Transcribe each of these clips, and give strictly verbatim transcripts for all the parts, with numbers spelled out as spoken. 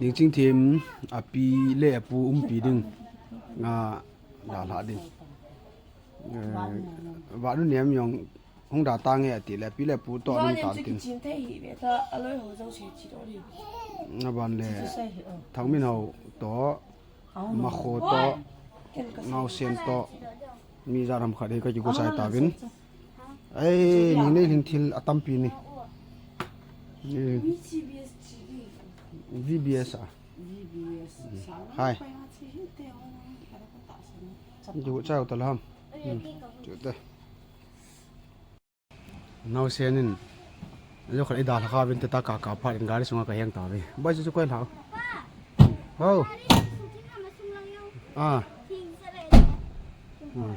Dingchingthem api le apu umpi ding a dalha ding. Eh, vanu nem jong hung da tange ati le api le apu toh anung tan tin. Aban le Thangminhao toh, Makho toh, Ngaosen toh, mi ijat ham khat hi kakigo chai tauvin. Ei, ni nei lhing thil atampi ni. Eh, V B S a. Hai. Ju chau ta lam. Hmm. Chu te. Ngaosen in. Ajo khat ida lhakha vin te ta ka ka phat in gari sunga kaheng tauve. Bai chu chu koi lhau. Ho. Ah. Hmm.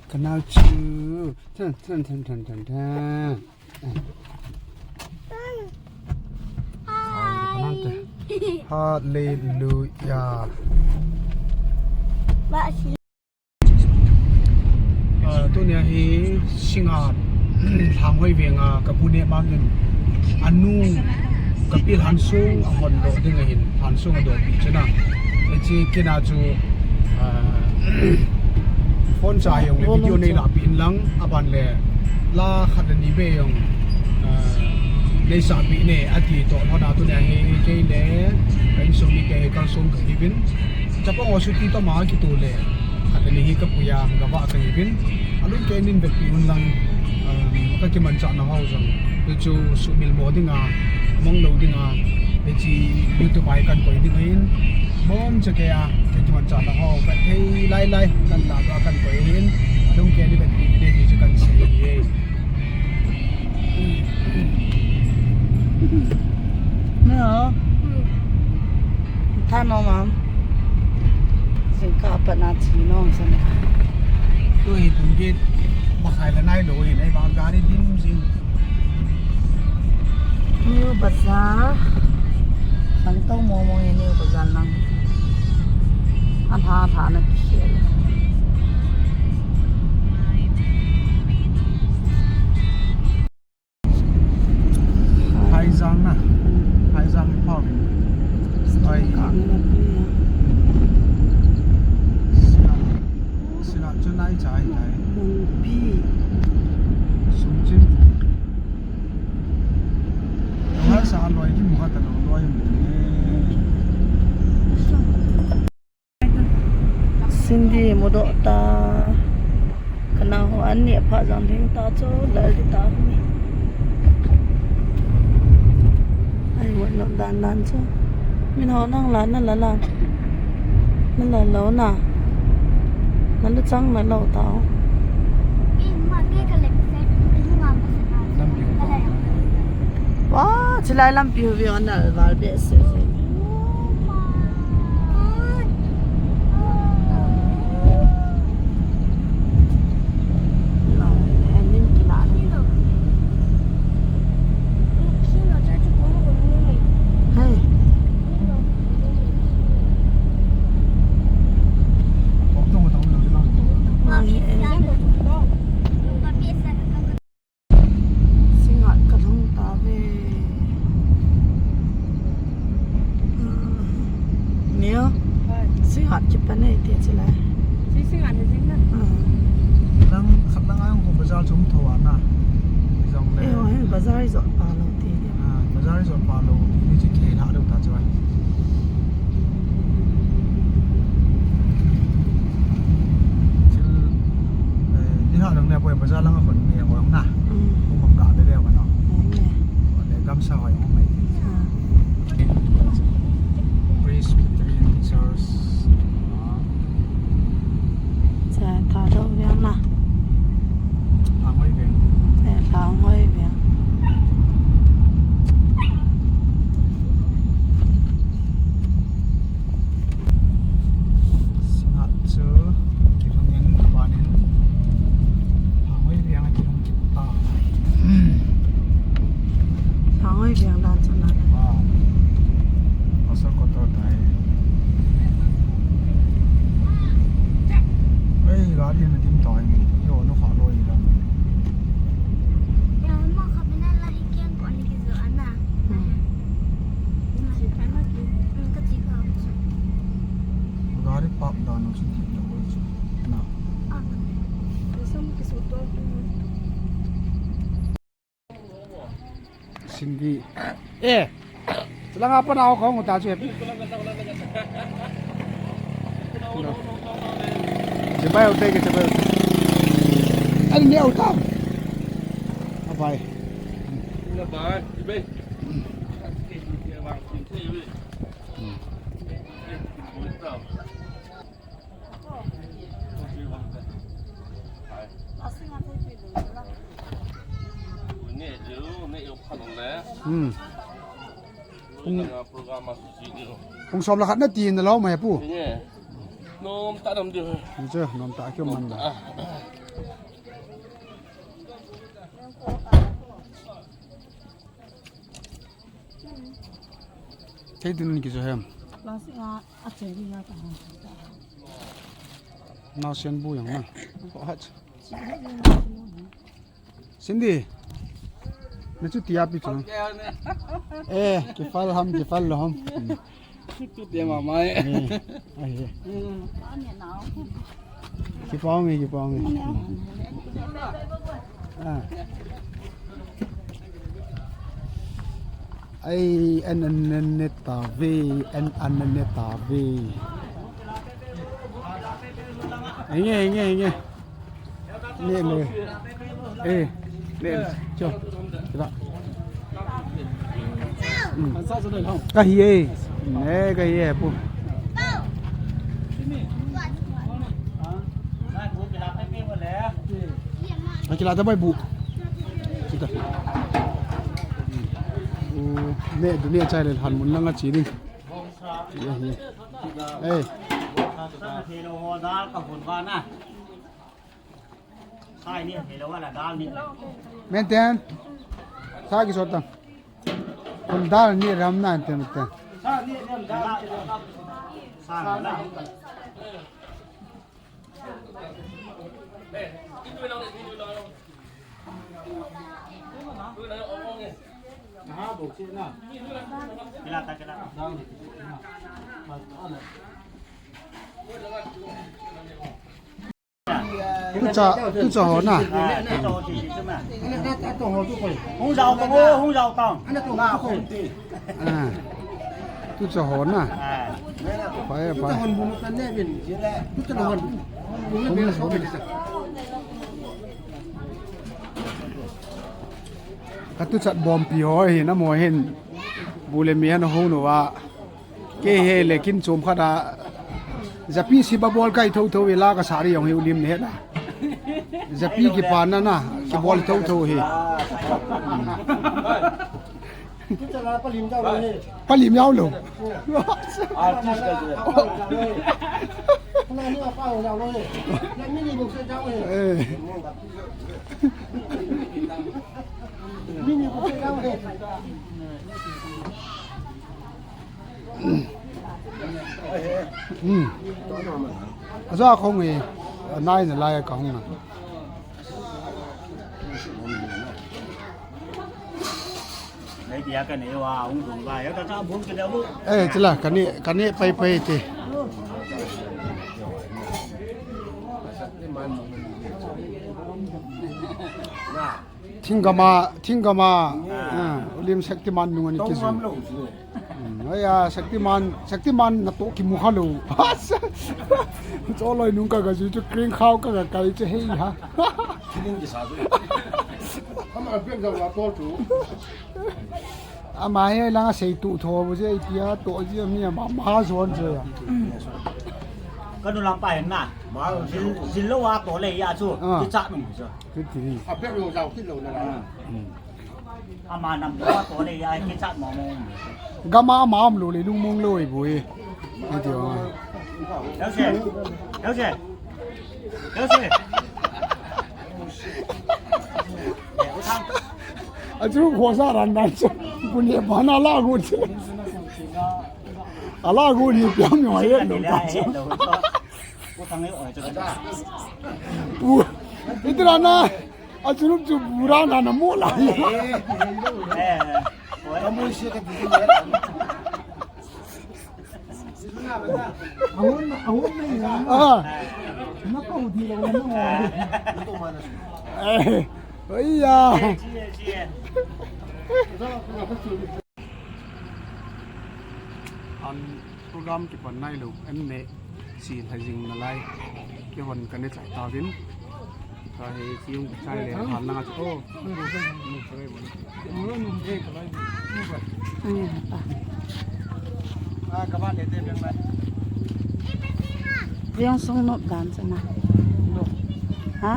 Ka nao chu. Than, than, than, than, than, than. Hallelujah. Ah, tunia hi Singngat Lhanghoi venga ka bu neh mangin anu ka pi Lhansong a hon doh ding ahin, Lhansong a doh pi chena. Hiche kina chu, ah, phone cha jong le video nei lah pi in lang, aban le la khat le ni be jong, ah, nei sah pi ne ati toh lhon a tunia hi kei le ka insung mite kalsong ka hiuvin. Chapang ho suti toma kito le, khat le ni hi ka puiya, ka vah ka hiuvin. Alung kei nin vetpi un lang, um, ka kimanchah na ho jong. Hichu sumil mo dinga, mong lou dinga, hiche YouTube a hi kan koi ding ahin. Boncha kei a, ka kimanchah na ho, ka thei lai lai, kan la doh a kan koi ahin. Alung kei nin vetpi un le ti chu kan sei ahi. Neo. Hmm. Tha nom am. Jingkah a pat na thi nom sa ne. Tui pung get makhai le nai lou in, ei vang gari dim jing. New Bazaar. Khangtou mong mong e New Bazaar lang. Alha lha na kikhel. Phaijang na. Hmm. Phaijang Park. Ai. Ka ni na pi ya. Sina, sina chu nai chai tai. Mungpi. Sumchin. Ngai sa loi ki mu kha ta lo loi mu ne. Cindy mudoh ta. Kana ho an ni apha jong ding ta chu, lal di ta ni. Ai, mudoh dan dan chu. Min ho nang la, na la la. Na la lo na. Na lu chang na lo ta o. Wa, chilai lampi hu vi on na val be se. Singngat kalhung tave. Hmm. Neo. Hoi. Singngat kipan e ti chilai. Chi Singngat hi jing na. Hmm. Lang khat lang ayong ko bazar chom tho ana. Jong le. Eh, oh, bazar jot pa lo ti. Ah, bazar jot pa lo ti ni chi ke la do ta choi. Thil, eh, ni ha lang ne poi bazar lang a khon ne poi na. Mm. Hung mang ga be le ka no. Mm. Le gamsa hoi hung mai. Ah. Presbyterian Church. Cha tha do veng na. Lhanghoi veng. Eh, Lhanghoi veng. Gari na dim ta ni, yo no kha lo ila. Ya, ma kha bina la ri kiang ko ni ki zo ana. Hmm. Ka ti ka. Gari park da no si di lo chu. Na. Ah. Sam ki so to. Cindy. Eh. Chulang apa na kong uta chu. Jebai utai ke jebai utai. Ani ne utam. Abai. Abai. Jebai. Hmm. Kung, kung som le khat na ti na lo mai pu. Nom ta dam diu. Ni che, nom ta kyo man da. Thei tin ki jo hem. Plastic a, a chen ni na ta. Nao sen bu yang na. Ko hat. Cindy. Na chu tia pi chu. Eh, ki fal ham, ki fal lo ham. Tu te mama e. Eh, ai, eh. Ki pao nge, ki pao nge. Ah. Ai, an, an, an, ne ta ve, an, an, ne ta ve. Nge, nge, nge. Ne lo. Eh, ne. Cho. Kira. Hmm. Ka hi e. Ne, ka hi e, pu. Akila ta bai bu. Kita. Hmm. Ne, du ne chai le han mun langa chi ding. Ye, ye. Eh. Maintain. Sa ki sot tang. Kon dal ni ram na ten ten. Tucha, tucha ho na. Hung jao tang o, hung jao tang. Ah. Tucha ho na. Ah. Pai, pai. Ka tuchat bompi ho hi na mo hin. Bu le mi han ho nu va. Kei hi le kin chom khat a, japi si ba bol kai tho tho e la ka sari jong hi u lim ne he na. Japi kipan na na, kibol tho tho hi. Palim jao lo. Artist ka je. Eh. Hmm. Aja khong e, anai na lai ka hong na. Nei dia ka nei wa, hung dung ba, ya ka ka bung ke da bu. Eh, chila, ka ne, ka ne pai pai te. Thinggam a, thinggam a, ah, u lim Shaktiman nung ani kizu. Hmm, aya, Shaktiman, Shaktiman natoh kimu kha lou. Choloi nung ka ga ju chu kring khao ka ga kai chu hei ha. Kining kisa chu. Ama bek jao la tol chu. Ama hi langa sei tu tho bu je tia to ji mi ama ma zon je ya. Ka nu lam pa hin na. Jil, jil lo wa to le ya chu. Ah. Ki cha nung chu. Ki ti. A pe lo jao ki lo na la. Hmm. Ama nam lo wa to le ya ki cha mo mo. Gam a ama um lo le lung mong lo e bu e. Ni ti wa. Lo se. Lo se. Lo se. Achu khosa ran dan chu. Puni bana la gu chu. Ala gu ni piang mi wa ye lo ta chu. Bu, iti na na, a churup chu bu ra na na mo la. Ah. Eh, oi ya. An program kipan nai lo, an ne si lhajing na lai. Kihon kane chai ta vin. Ka he si yung chai le, han na nga chu. Oh. Ai, apa. Veng sung nop dan chu na. Ha?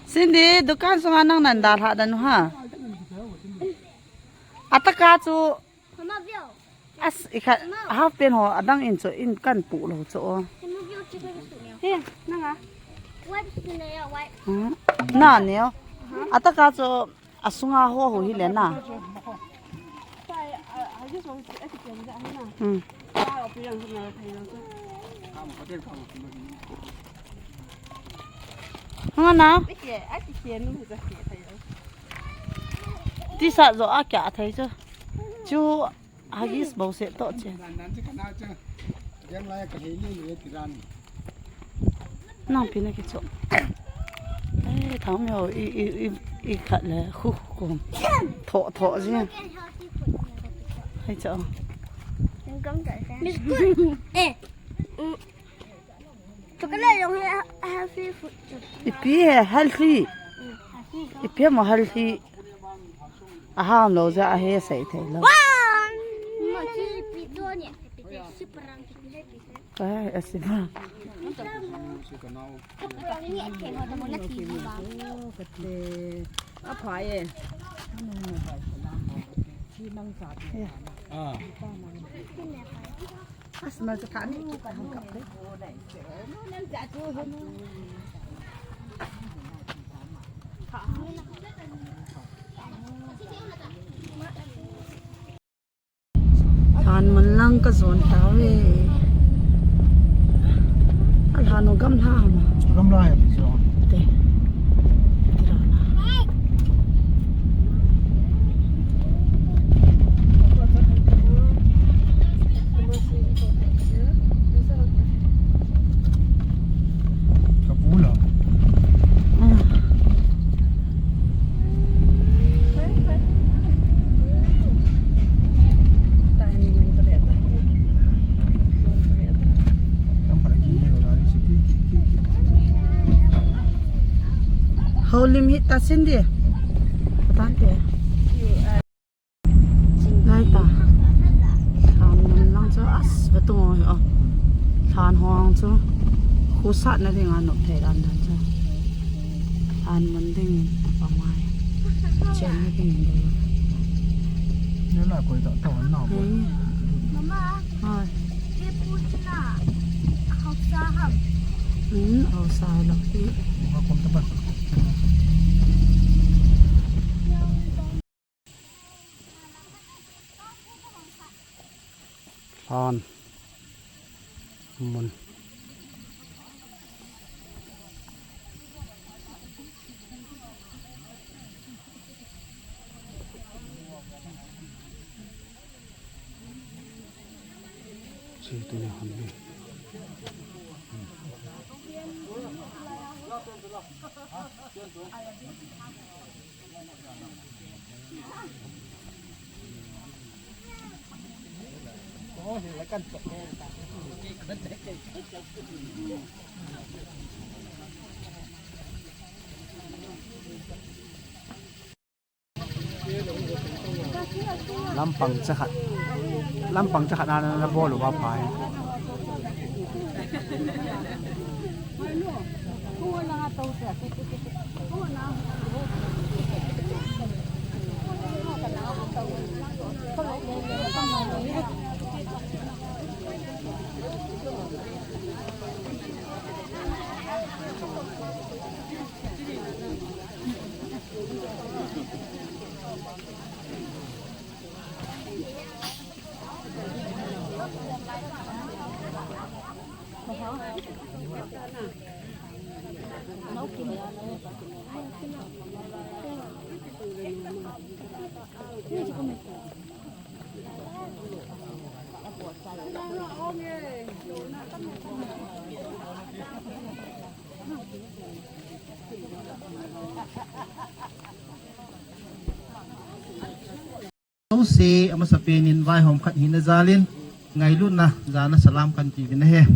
Cindy, dukan sunga nang nan dalha dan u ha. Ataka chu As, ikha, half pen ho, adang in chu, in kan pu lo chu. He, nanga. Hmm. Na neo. Ataka chu, asunga ho ho hi le na. Hmm. Hanga na. T-shirt jo a kya thei chu. Chu Huggies bou se to che. Nang pi na ki cho. Eh, thang mi ho i, i, i, i khat le khu khu. Tho, tho je. Hai cho. Miss Good. Eh. Mm. Chocolate jong he-, healthy food chu. Ipi he healthy. Mm, healthy. Ipi mo healthy. Aham lo ja ahe sei thei lo. Wow! Mo chi pi do ni. Ai, asima. Kate. Aphai e. Ah. Asma chu kani chu ka hung kap de. Lhan mun lang ka jon tave. Alhan u gamla ham? Gamla ya ti jo. Te. Ti lo na. Ka pu lo. Ah. Houlim hi ta sin di. Tan te. Ngai ta. Lhan mun lang chu as va tung o. Lhan hong chu. Khosah na ding a nop thei dan dan chu. Lhan mun ding in a pa mai. Chen na ding in ding. Nila koi ta ta na bo. Mama. Hoi. Ye pu chuna. Hausa ham. Hmm, hausa lo. Mama kom ta ba. Lhan mun. Chi tu ni han ni. Lampang chakhat. Lampang chakhat na, na, na bol uva pha hi. Jouse, amasapen in vaihom khat hina jal in, ngailutna jana salam kan ti uvin ahi.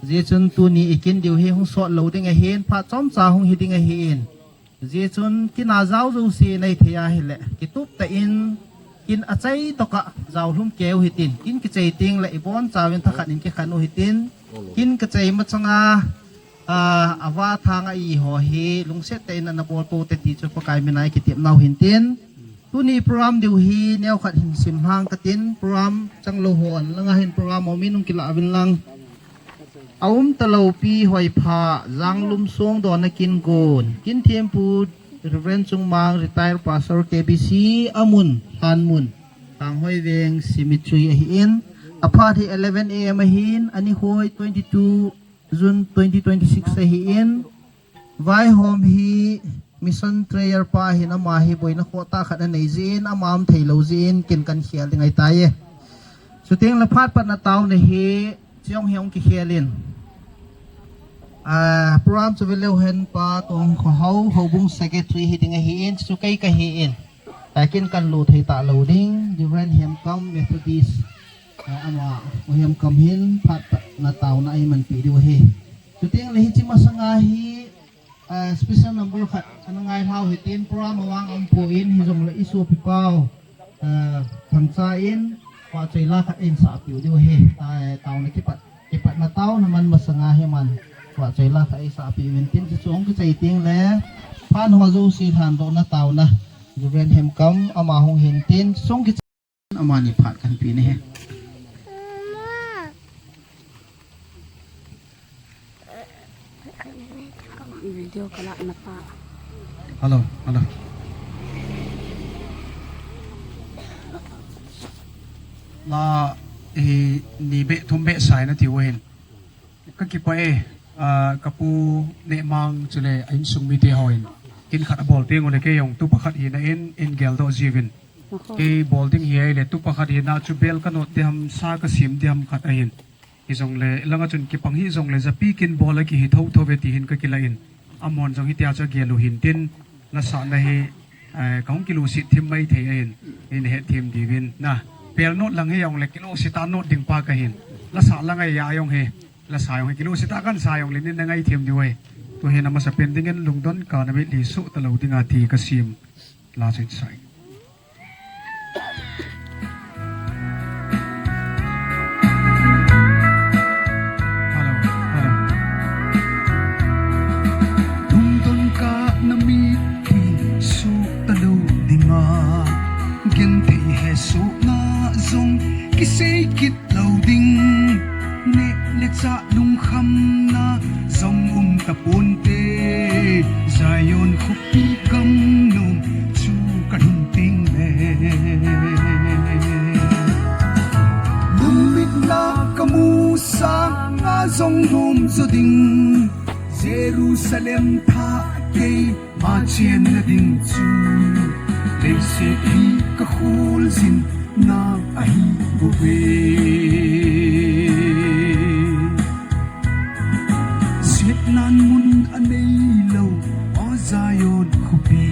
Hijeh chun tuni i kin diu hi hung sot lou ding ahin, phat chomcha hung hi ding ahin. Hijeh chun kin a jao jouse nei thei ahile, kitup tah in kin achai tokah jao lhum keu hitin, kin kichai teng le i bonchauvin thakhat in kikhen u hitin, kin kichai machanga, a, ava thang a i ho hi lungset tah in ana bol pou te ti chu Pakai mina i kitepna u hintin. Tuni program diu hi neokhat hin sim lhang katin, program changlou ho an langa hin program umin hung kilah uvin lang. Aum talou Pi Hoipha, Janglum Songdon a kin gon. Kin thempu Reverend Chungmang, retired pastor K B C, amun, Lhanmun, Thanghoi Veng, Simitchui ahin. Aphat hi eleven A M ahin, ani hoi twenty-two June twenty twenty-six ahin. Vaihom hi Mission Trayer pa hin ama hi boina khohtah khat anei jin, ama um thei lou jin, kin kan khel ding ahitai. Chuteng le phat patna taona hi, chiong hi hung kikhel in. Ah, program chu veleu hen pa Tongkhohao, Houbung Secretary hi ding ahin, chu kei kahin. Ah, kin kan lut thei talou ding, Reverend Hemkam Methodist, ah, ama, U Hemkam hin phat patna taona eimanpi diu ahi. Chuteng le hiche masanga hi, ah, special number khat ana ngai lhau hitin, program avang aum poi, hijongle i sopi pau, ah, Thangcha in vahchoi la khat eihin sahpeh diu ahi. Ah, taona kipat, kipatna taona man masanga hi man vahchoi la khat eisahpeh uvin tin, chuchu hung kichai teng le phat ho jouse lhandohna taona, Reverend Hemkam ama hung hin tin, chuchu hung kichai amani phat kan pe ni ahi. Video kalah na pa. Hello, hello. La, eh, ni beh thum beh sai nati uhin. Ka kipah e, ah, ka pu Nehmang chule a insung mite hon kin khat abol teng ule kei jong tupa khat hina in, in geldoh jiuvin. Kei bol ding hi ahile tupa khat hina chu bel ka not ding ham, sa ka sem ding ham khat ahin. Hijongle, langa chun kipang hijongle, japi kin bol a kihi thotho ve ti hin ka kilah in. Amahon jong hitia chu agel u hintin, lasahna hi, eh, kahung kiluhset thim mai thei ahin, in hetthem diuvin. Na, pel not lang hijongle, kiluhset a not ding pa kahin. Lasah lang a jong hi, lasa jong hi, kiluhset a kan sa jongle, nin na ngaithem diu ahi. Tuhin amasapen dingin lungdon kana mitlhi soh talou dinga ti kasem. La chu in sa in. Hello, hello. Lungdon kana mitlhi soh talou dinga, genthei hesohna jong kisei kit lou ding. Neh le chah lungkhamna jong um taponte, Zion khopi gam nom chu kalhun teng le. Lungmitna kamu sanga jong nom jo ding, Jerusalem thah keima chenna ding chu, leiset hi kakholjin na ahi bouve. Siatnan mun aneilou, O Zion khopi,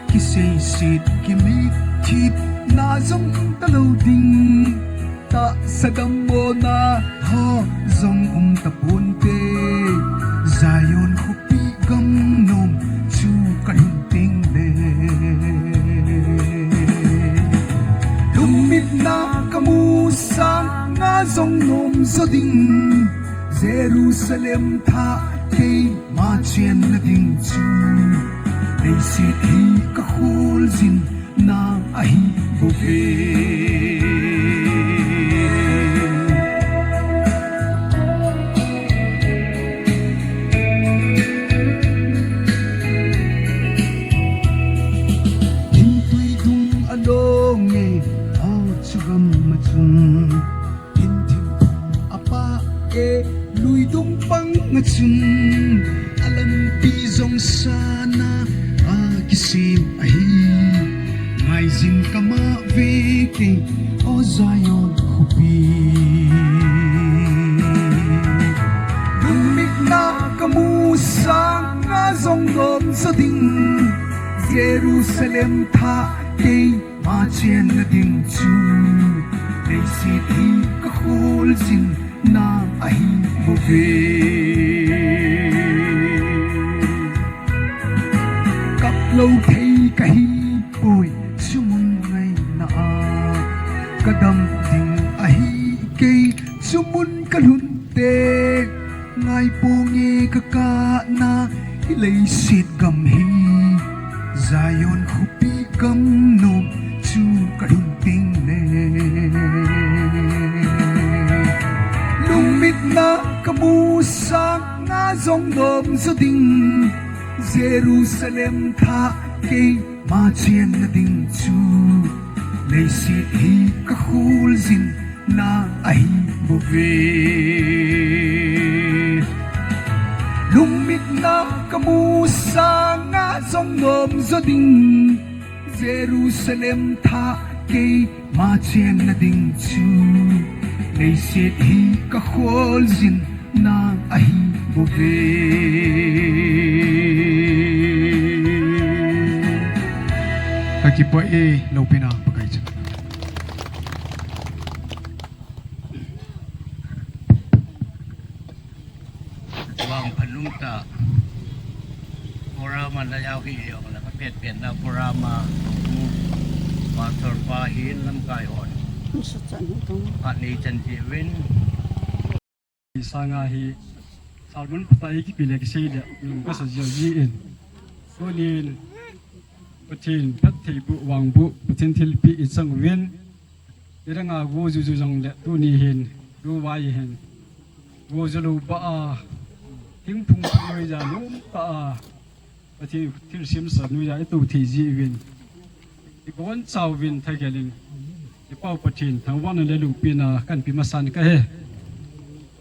kiseiset kimitthipna jong talou ding. Tahsa dammona ho jong um taponte, Zion khopi gam nom chu kalhun teng le. Lungmitna kamu sanga jong nom jo ding, Jerusalem thah keima chenna ding chu, leiset hi kakholjin na ahi bouve. Lungtui dung along e, aw chu gam achung. Lungthim apah e, lui dung pang Chun alampi jong sana a kisem ahi. Ngaijin kama ve kei, O Zion khopi. Lungmitna kamu sanga jong lom jo ding, Jerusalem thah kei ma chenna ding chu, leiset hi ka kholjin na ahi bouve. Kap lou thei kahi poi, chumun ngaina a ka dam ding ahi kei, chumun ka lhun te. Ngai ponge ka kana, hi leiset gam hi Zion khopi gam nom chu ka lhun ding ne. Lungmitna kamu sanga jong lom jo ding, Jerusalem thah kei ma chenna ding chu, leiset hi ka kholjin na ahi bouve. Lungmitna kamu sanga jong lom jo ding, Jerusalem thah kei ma chenna ding chu, leiset hi ka kholjin na ahi bouve. Ka kipah e, loupina Pakai chu. Vangphat umtah. Program a na jao hi jong le ka pet pet na program a, Pastor pa hin lamkai hon. Sa chan hi tong. Phat nei chan ti vin. Sanga hi sermon phatah hi kipe le kisei le, um, ka sa jio ji in. Tunin Pathen phattheiboh, vangboh, Pathen thilpeh i chang uvin. I dang a go ju ju jong le tuni hin, tu vai hin, go ju lou ba a, thingphung phung noi ja lum ta a, Pathen thilsem sa noi ja i tou thei ji uvin. I boncha uvin tha gelin. I Pau Pathen thangvahna le loupina kan pe masan ka he.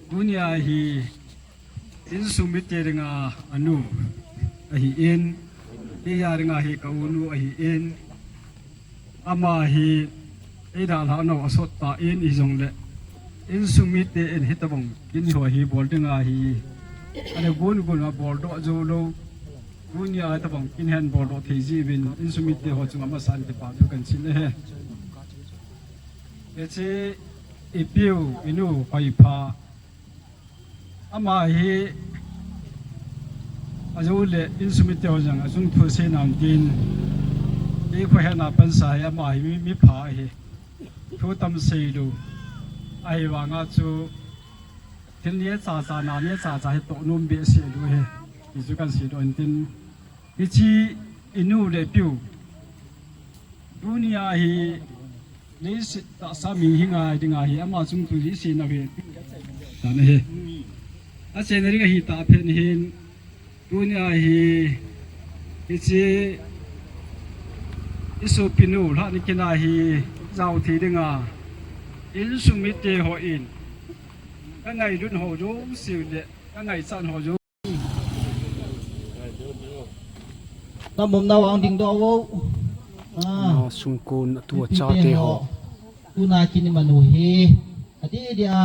Tunia hi insung mite dinga anu ahi in, kei a dinga hi ka unu ahi in, ama hi ei dalhah nau a sot ta in, hijongle insung mite in hitabang kin ho hi bol dinga hi, ale gun gun a bol doh jou lou, tunia hitabang kin hin bol doh thei ji uvin, insung mite ho chunga masan kipa thu kan sei e. Hiche i piu, i nu Hoipha, ama hi, ajou le insung mite ho jong achung thu sei nam tin, i khohetna pansa hi ama hi mi, mipha ahi. Thu tam sei lou. Ahivanga chu thil neocha cha, na neocha cha hi toh nom behseh lou ahi. Hichu kan seidoh in tin, hiche i nu le piu, tunia hi leiset tahsa mihing a dinga hi ama chungthu hi seina ve tan ahi. Acheina ding ahi tah phat hin, tunia hi hiche i sopinu lhahna kin a hi jao thei dinga insung mite hon ka ngailut ho jouse le ka ngaichat ho jouse. Nam mom nau ang ding doh vo. Ah. Ama sungkon a tu a chate ho. Tuna kin i man u hi. Ati dia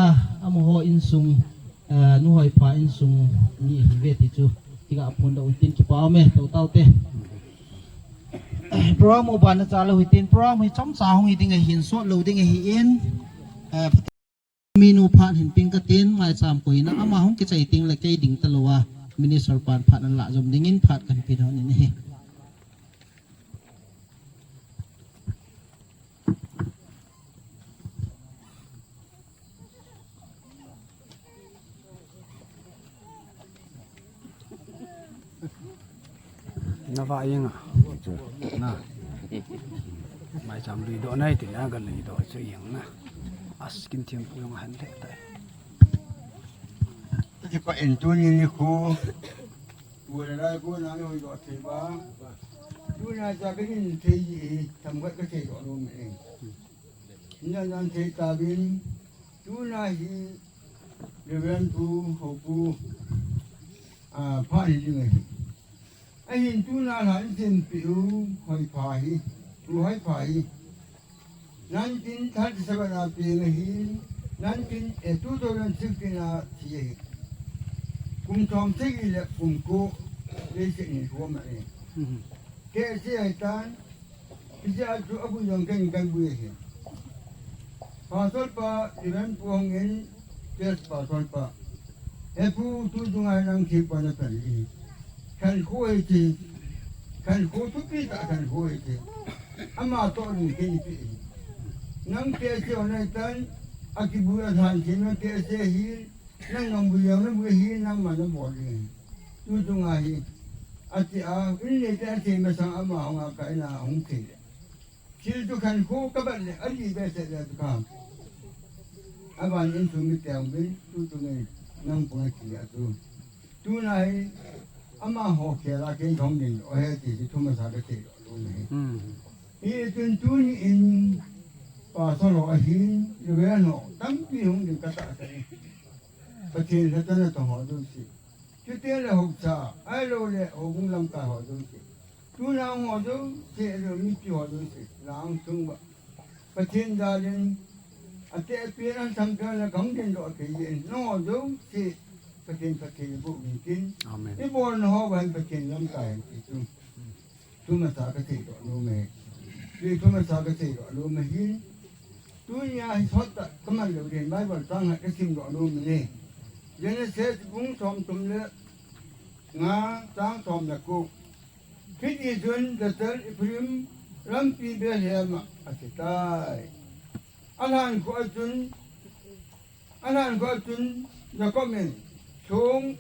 amaho insung, eh, nu Hoipha insung ni hi ve ti chu. Ti ga phondoh u tin kipa um e, to tau te. Program u ban a cha lou hi tin, program hi chomcha hung hi ding ahin, sot lou ding ahi in. Eh, Minu phat hin ping katin, maicham koina ama hung kichai ting le kei ding talou a, Minister pan phat alah jom dingin phat kan pe doh in ahi. Na va ing a. Na. Maicham lui doh nai ti na ga lui doh chu ing na. As kin thiam pu jong han le tai. Ti pa en tu ni ni khu. Pu le lai pu na ni hoi doh thei ba. Tu na cha ka ni thei ji, tham ka ka thei doh lo me. Na nan thei ta bin. Tuna hi Reverend Pu Hopu, Ah, pha hi ding ahi. Ahin tuna lhan sim pi u hoi pha hi. U hoi pha hi. Nineteen thirty-seven a pi ahi. Nineteen, eh, two thousand sixteen a thi ahi. Kum thom sagi le kum ko. Leiset ni ko ma ni. Ke si ai tan. Hiche a chu abu jong ken kan bu e hi. Pastor pa, Reverend Pu Hong in, yes, Pastor pa. He pu, tu chunga nang thi pa na pan hi. Khankho hi ti. Khankho thupi tah khankho hi ti. Ama toh ni ken pi hi. Nang ke si on nai tan, akibu a than thi nang ke si hi. Nang nang bu jong na bu hi, nangma na bol ding. Tu chunga hi. Ati a, in le te ati masang ama hung a ka ina hung thei le. Thil tu khankho ka bat le, ati be se le tu ka. Aban in tu mi te hung bin, tu tu nge nang pung ati a tu. Tuna hi, ama ho khel a ken thong ding, o he ti, ti thu masa ka thei lo, lo na hi. Hmm. Hi tun tuni in, Pastor ho ahin, Reverend ho, tampi hung ding ka tahsan e. Pathen lhatona tong ho jouse. Chuteng le haosa, ahilou le houbung lamkai ho jouse. Tuna hung ho jouse, ahilou mipi ho jouse. Lang sung ba. Pathen jal in, ate apen an samkang le kahung dingdoh thei in. Nangho jouse, Pathen phatthei boh uvin tin. Amen. Ibolna ho uva hin Pathen lamkai hen ti chu. Thu masa ka seidoh nom e. Thu masa ka seidoh nom e hin. Tunia hi sot tah ka man lou ding, Bible chang khat ka simdoh nom e. Genesis bung somthum le nga, chang som le ko. Hiti chun Rachel Ephraim lampi Bethlehem a athi tai. Alhan kho a chun Alhan kho a chun Jacob in song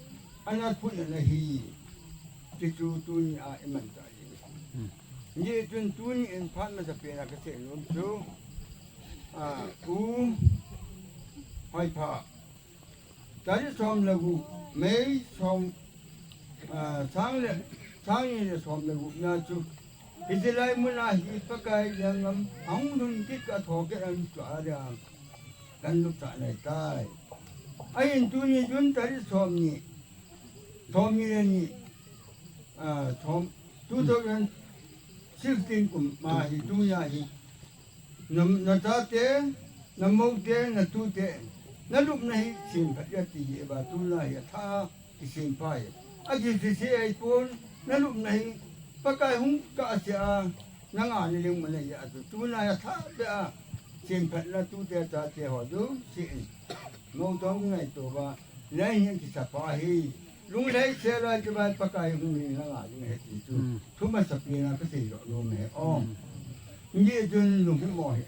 ana phut ana hi. Ti chu tunia i man ta hi. Hmm. Hijeh chun tuni in phat masapen a ka seinom chu, a, U Hoipha. Tarik som le gup, May som, a, sang le, sang ni le som le gup na chu. Hiche lai mun a hi Pakai lenggam ahung lhun kit ka tho kit a chu a dia. Kan lupsah nai tai. Ahin tuni June tarik som ni, som ni le ni, a, som, two thousand sixteen kum ma hi tunia hi. Na, na chate, na moute, na tute, na lupna hi semphat a ti hi ba tuna hi a tha Kisem pha e. Aji sese ahipon, na lupna hi, Pakai hung kah a seh a, na ngah na ling mana hi a tu, tuna hi a thah beh a, semphatna tute chate ho jouse in. Mou tong ngaito uva, lei hin kisa pha hi. Lunglhai sel a chu vai Pakai hung ling na ngah ding ahi ti chu. Hmm. Thu masapen a ka seidoh nom e. Oh. Hmm. Hijeh chun lunghimo hi.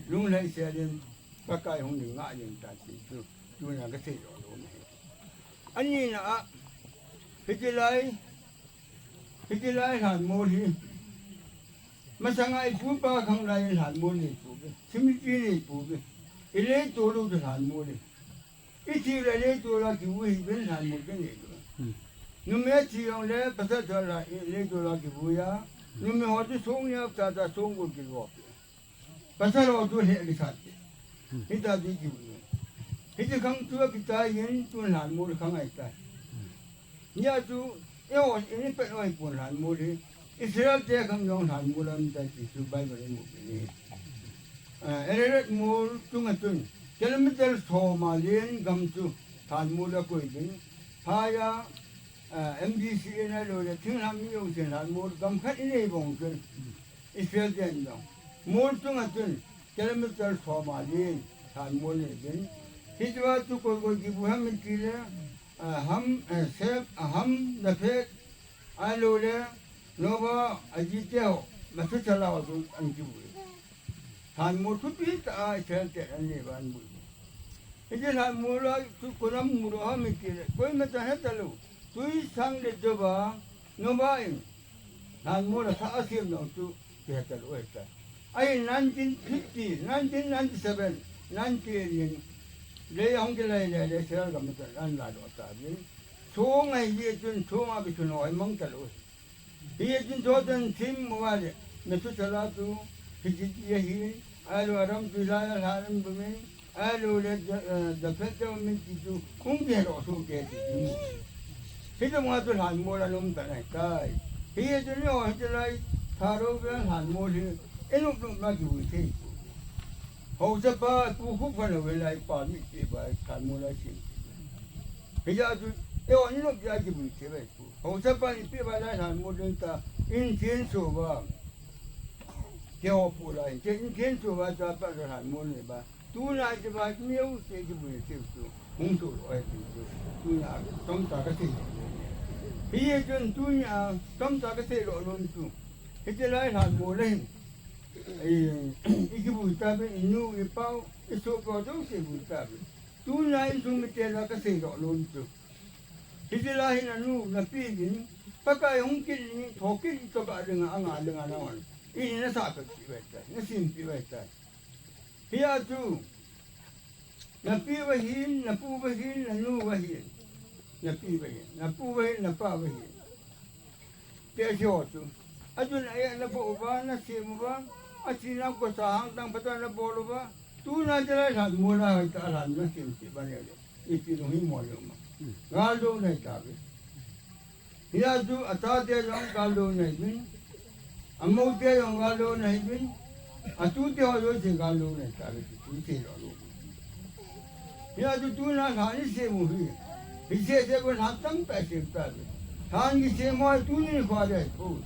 Lunglhai sel in Pakai hung ling ngah ding ta ti chu. Tuna ka seidoh nom e. Anina a, hiti lai, hiti lai lhanmol hi. Masanga i pu pa khang lai lhanmol nei pouve. Simiti nei pouve. I leitol u chu lhanmol hi. I thi le leitol a kivu hi ben lhanmol ka nei lou. Hmm. Numei thi jong le pasal thol a leitol a kivu a. Numei ho chu song nia cha cha song gol kivo. Pasal ho chu lheh kisat. Hita chu kiu. Hiti khang chu akichai in tun lhanmol khang ahitai. Nia chu, eiho, ini pet noi pon lhanmol hi. Israel te khang jong lhanmol ahitai ti chu Bible in imu kit e. Ah, Ararat mol chunga chun, kilometer som a len gam chu lhanmol akoi uvin. Phai a, ah, M D C A na lou le, thinglhang mi jong chun lhanmol gam khat inei bang chun. Israel ten jong. Mol chunga chun kilometer som a len lhanmol nei uvin. Hichea chu koi koi kivu ham itile, ah, Ham, eh, Shem, ah, Ham, Japheth, ahilou le, Noah, aji te ho, Methuselah ho chu ana kivu e. Lhanmol thupi tah a Israel ten anei uva ana mu e. Hiche lhanmol a chu koiman mu lou ham itile, koima chan he talou. Tui sang le dou va, Noah in lhanmol athah a asem jong chu kihe talou ahitai. Ahin nineteen fifty, nineteen ninety-seven, ninety-eight in lei ahung kilai le le Israel gam a chun ana ladoh tauvin. Song ahi jeh chun song a kisun ho hi mang talou ahi. Hijeh chun Jordan thim uva le Methuselah chu hiche ti ahi, ahilou Adam chu hilai a lhan ana bum in, ahilou le Ja-, eh, Japheth te min ti chu hung kihe doh soh kei ti chu. Hiche ma chu lhanmol a um ta nai tai. Hiche ni ho hiche lai tharo ve lhanmol hi. Inop nop na kivui thei. Haosa pa pu khu pha lo ve lai pa mi pe ba lhanmol a sim. Hijeh chun, eiho inop ja kivui thei ve pu. Haosa pa ni pe ba lai lhanmol ding ta in thin so ba. Keiho pu lai, in thin so ba cha pa lhanmol ni ba. Tuna chu ba, miu se chu bu se chu. Hung chu lo ai chu. Tuna, tom ta ka sei. Hi ye chun tuna, tom ta ka sei lo lom chu. Hiche lai lhanmol le hin. Ei, i kibu ta be, i nu, i pau, i sopi jouse bu ta be. Tuna insung mite la ka sei lo lom chu. Hiche lai hin anu, na pi din, Pakai hung kit ni, tho kit to ka ding a, anga ding a na wan. I na sa pe pi bai ta, na sim pi bai ta. Hia chu, na pi va hin, na pu va hin, na nu va hin. Na pi va hin, na pu va hin, na pa va hin. Te sio chu. A chun a ya na bo va, na sim va. A chi na ko sa hang tang pa ta na bo lo va. Tuna jala lhanmol a hai ta lhan na sim ti ba ne le. Ipi lung hi mo le ma. Gal do nai ta be. Hia chu a chate jong gal do nai bin. A moute jong gal do nai bin. A tute ho jouse gal do nai ta be. Tu te lo lo. Hia chu tuna lhan i sem u hi. Hi se se ko lhan tam ta sem ta be. Lhan ki sem ho tuni kho le ko.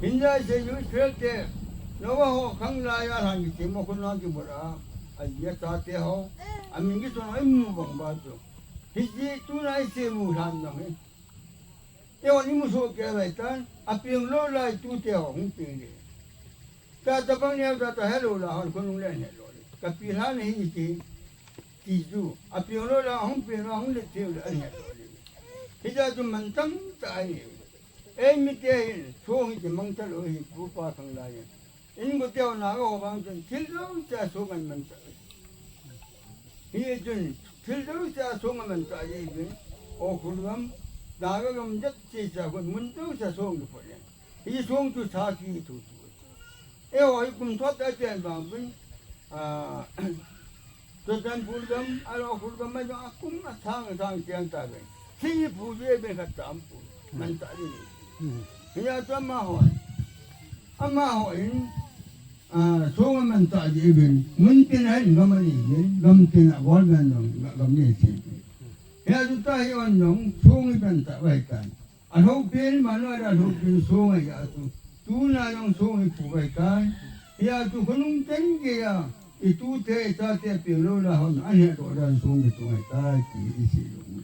Hin ja se yu Israel te. Noah ho khang lai a lhan ki sem ho ko na ki bol a. A ya chate ho. A min ki so na i mu bang ba chu. Hiche tuna i sem u lhan na hi. Eiho ni mu so ke lai tan, a piang lo lai tute ho hung piang le. Ta ta bang neo ta ta hello la hon khonung le hello le. Ka pi lhan hi ti, ti chu. A piang lo la hung piang la hung le ti le hello le. Hijeh chun man tam ta ai. Ei mite hin, so hi ti mang ta lo hi pu pa khang lai. In ko teo na ko bang chun thil jouse a song an man ta. Hi chun thil jouse a song an man ta ye bin. O khul gam, da ga gam jat che cha ko mun jouse a song ko le. Hi song chu sa ki thu thu. E o hi kum thot a chen bang bin. A Churachandpur gam, a lo khul gam ma jong a kum a thang thang chen ta bin. Thi phu ye bin khat tam pu. Man ta ni. Hia chu amaho. Amaho in, ah, song a man ta ji bin. Mun tin a in gam a ni bin. Gam tin a gol man dong, ga-, gam ni si. Hia chu ta hi on dong, song i man ta vai ta. A lo pen ma no a lo pen song a ya tu. Tuna dong song i pu vai ta. Hia chu khonung ten ke ya. I tute, i chate pen lo la hon. An he to dan song i tu vai ta. Ki i si lo.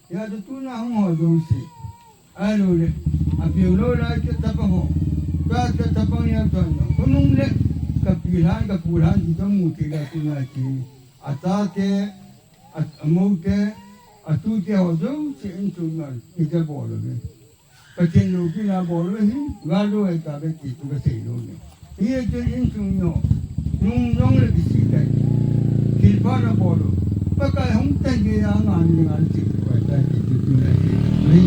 Hia chu tuna hung ho jouse. Ai lo le. A piang lo lai te tapa ho. Ka te tapa ya to no. Khonung le. Ka pi lhan, ka pu lhan, ti tong mu te ka tuna ti. A chate, a, a moute, a tute ho jouse in chung na. Ti te bol lo ve. Pathen loupina bol u hi, gal do ahi ta be ti chu ka sei lou ne. Hi chun insung neo, nung jong le kisih tai. Thilpha na bol u. Pakai hung tan gei a ngan le ngan ti chu ahi ta ti chu tu na ti. Ni,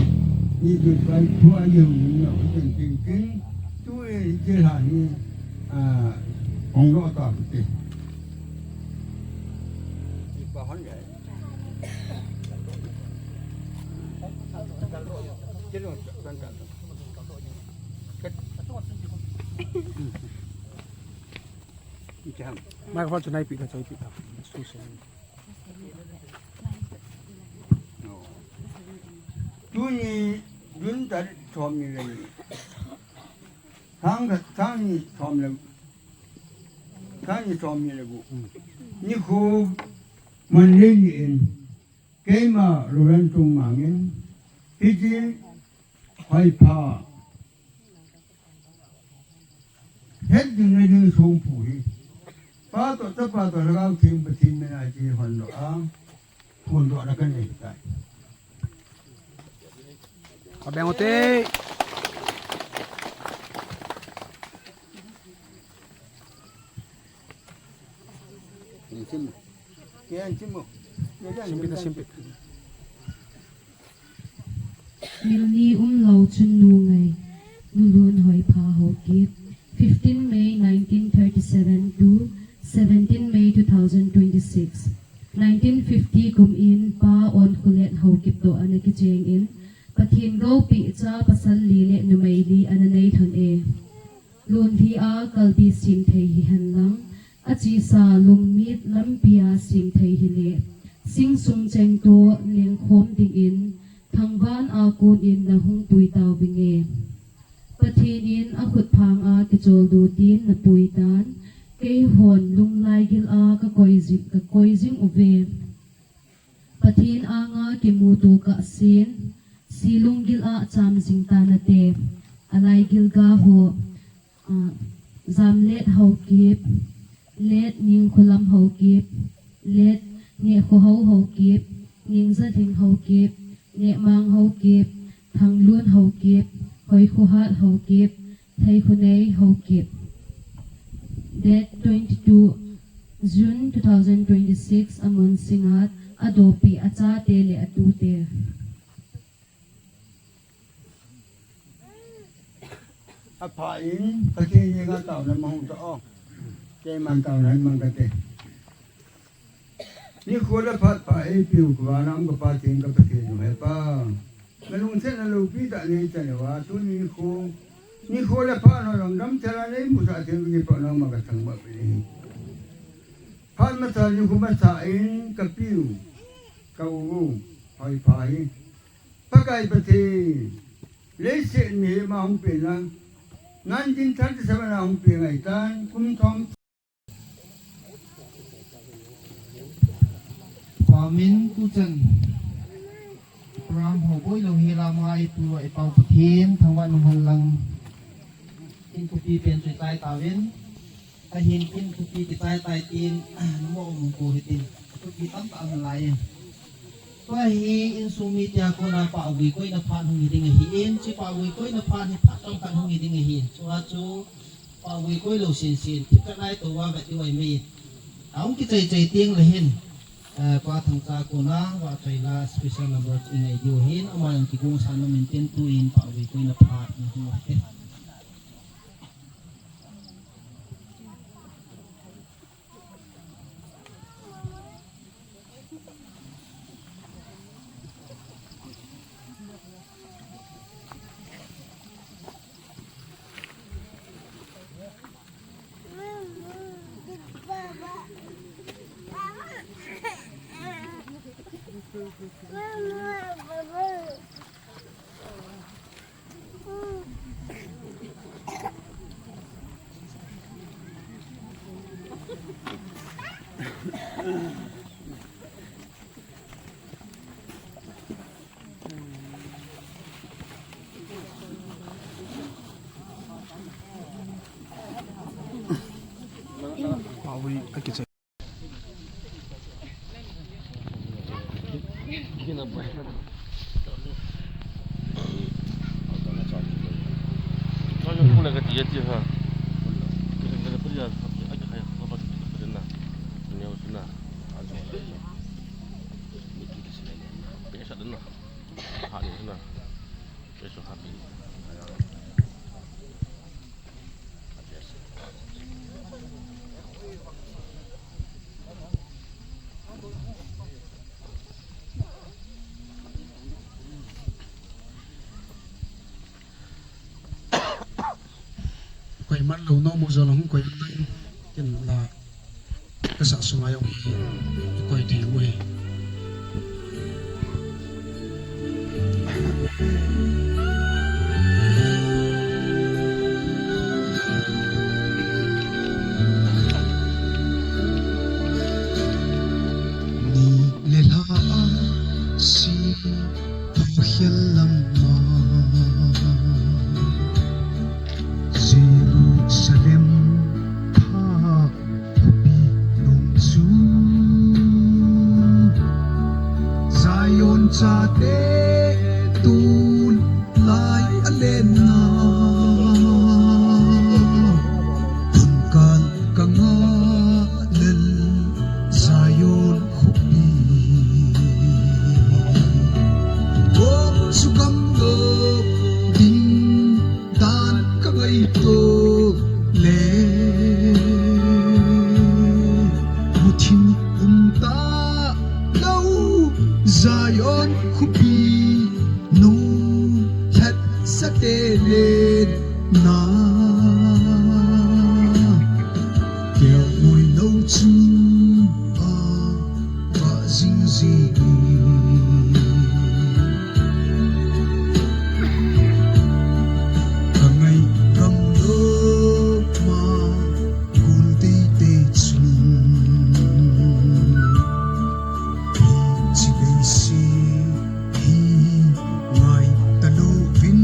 ni tu pai thu a yeu ni na u ten ting ting. Tu e je la ni, a, hung lo ta ti. Thilpha hon le. Microphone chu nai pi ta, choi pi ta. Su se. Tuni June tarik som ni le ni. Thang, thang ni som le, thang ni som ni le gup. Nikho Monday ni in. Keima Reverend Chungmang in, hiche hoipha het ding le ding songphu hi, Pa toh, Chapa toh, Lhagao Theng Pathen min a hiche hon doh a, hon doh na kanei tai. Ka beng u te. Simpit na simpit. Milni umlou chun nu ngai, nu lun hoipha Haokip. Fifteen May nineteen thirty-seven to seventeen May two thousand twenty-six. Nineteen fifty kum in Pa Onkhulet Haokip toh ana kicheng in, Pathen goupi cha pasal li le numei li ana nei lhon e. Lunlhi a kalbi sem thei hihen lang, achesa lungmit lampi a sem thei hile, sing sung chengto lengkhom dingin, thangvah a kon in nahung pui tauvinge. Pathen in akhut phang a kicholdo tin napui tan, keihon lunglai gil a kakoi jing, kakoi jing uve. Pathen anga kimuto kahsen, si lunggil a cham jing tanate, alai gil ga ho, ah, Jamlet Haokip, Let Ningkholam Haokip, Let Nehkhohao Haokip, Ningjalhing Haokip, Nehmang Haokip, Thanglun Haokip, Hoikhohat Haokip, Theikhonei Haokip. Date twenty-two June two thousand twenty-six, amun Singngat, adopi achate le atute. Apha in, Pathen henga taona mang hung ta o. Keiman taona mang kate. Nikho le phat pha eipiu kavana um ka Pathen ka Pathen u hepa. Nalungsetna loupi tah nei chan uva, tuni nikho, nikho le phat ho jong damthei a nei musah thei u kipa nangma kathangvah pi hi. Phat masa nikho masa in kapiu, ka u u, Hoipha hi. Pakai Pathen, leiset mihem a hung pen a, nineteen thirty-seven a hung pen ahitan, kum thum Pamin tuchan program ho boi lou hi lama i pu i pau Pathen thangvah in um hen lang. Kin thupi pen chu i chai tauvin. Ahin kin thupi kichai tai tin, namo um ko hitin. Thupi tamtah um lai. Tua hi insung mi tia kona pahvui koina phat hung hi ding ahi in, chi pahvui koina phat hi phat tamtah hung hi ding ahi. Chua chu pahvui koi lou sinsin, thipkhat nai tou va vet diu ahi mai. Ahung kichai chai teng le hin, eh, Pa Thangcha kona vahchoi la special number i ngai diu ahin, ama jong kigongsa nom in tin tuin pahvui koina phat na hung ute. Koiman lou nom u jong hung koi man in, ken la kasa sunga jong hi koi thei u hi. Ni le lha a si Thukhel lama Jerusalem pha khopi lung chu Zion chate tun lai a lenna. Tun kal ka nga lel Zion khopi. Bom sukam lo ding dan ka ngaito le. Muthim um ta lo Zion khopi. Nu Chu a va jing jing in, ka ngai gam lo ma, kun tei tei chun. Hi chi gei si hi ngai ta lo vin,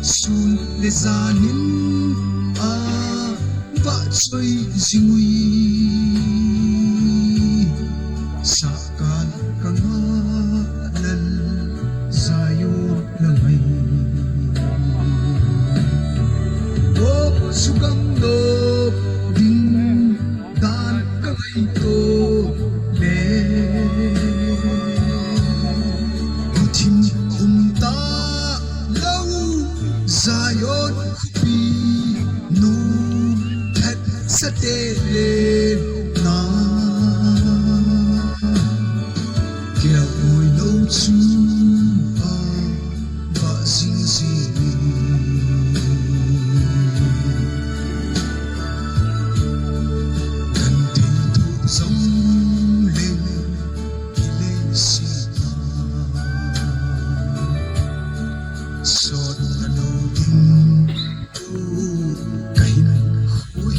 sun le jan in a va choi jing ui. Sakal ka nga lal Zion la ngai. O sugam lo ding dan ka ngaito le. Muthim um ta lo Zion khopi nu phat sate le na. Kel oi lo chu a va jing jing in. Kan thei thu jong le ki le si na. Sot na lo ding tu ka hin hui.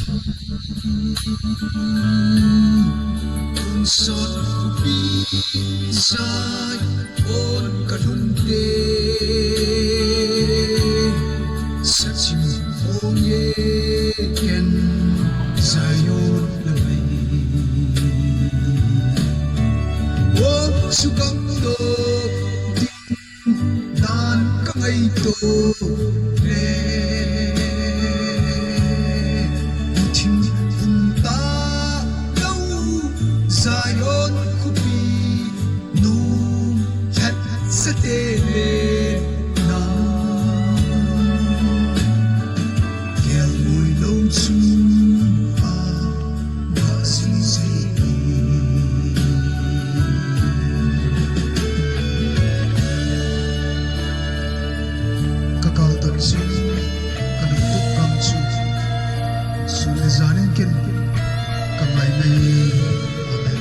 Kun sot kupi Zion ka lhun te. Sachim ong ye ken Zion la mai. Ong sugam lo ding dan ka ngaito le. Muthim um ta lo Zion khopi nu phat sate le na. Kel oi lo chu a va jing jing in. Ka kal tot jing, ka lungtup gam chu sun le jan in ken ka ngai ngai. Amen.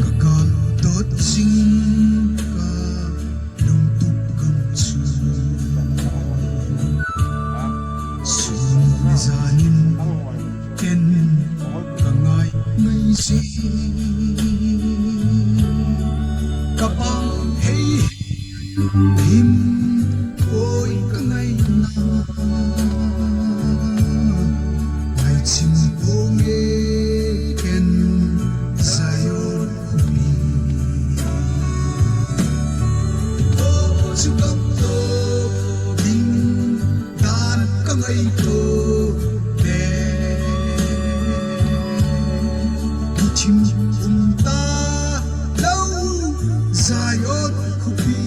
Ka kal tot jing, ka lungtup gam chu sun le jan in ken ka ngai ngai jing. Ka pang hei him oi ka ngai na. Ngai chim ong e ken Zion khopi. O chu gam to ding dan ka ngaito le. Muthim um ta lo Zion khopi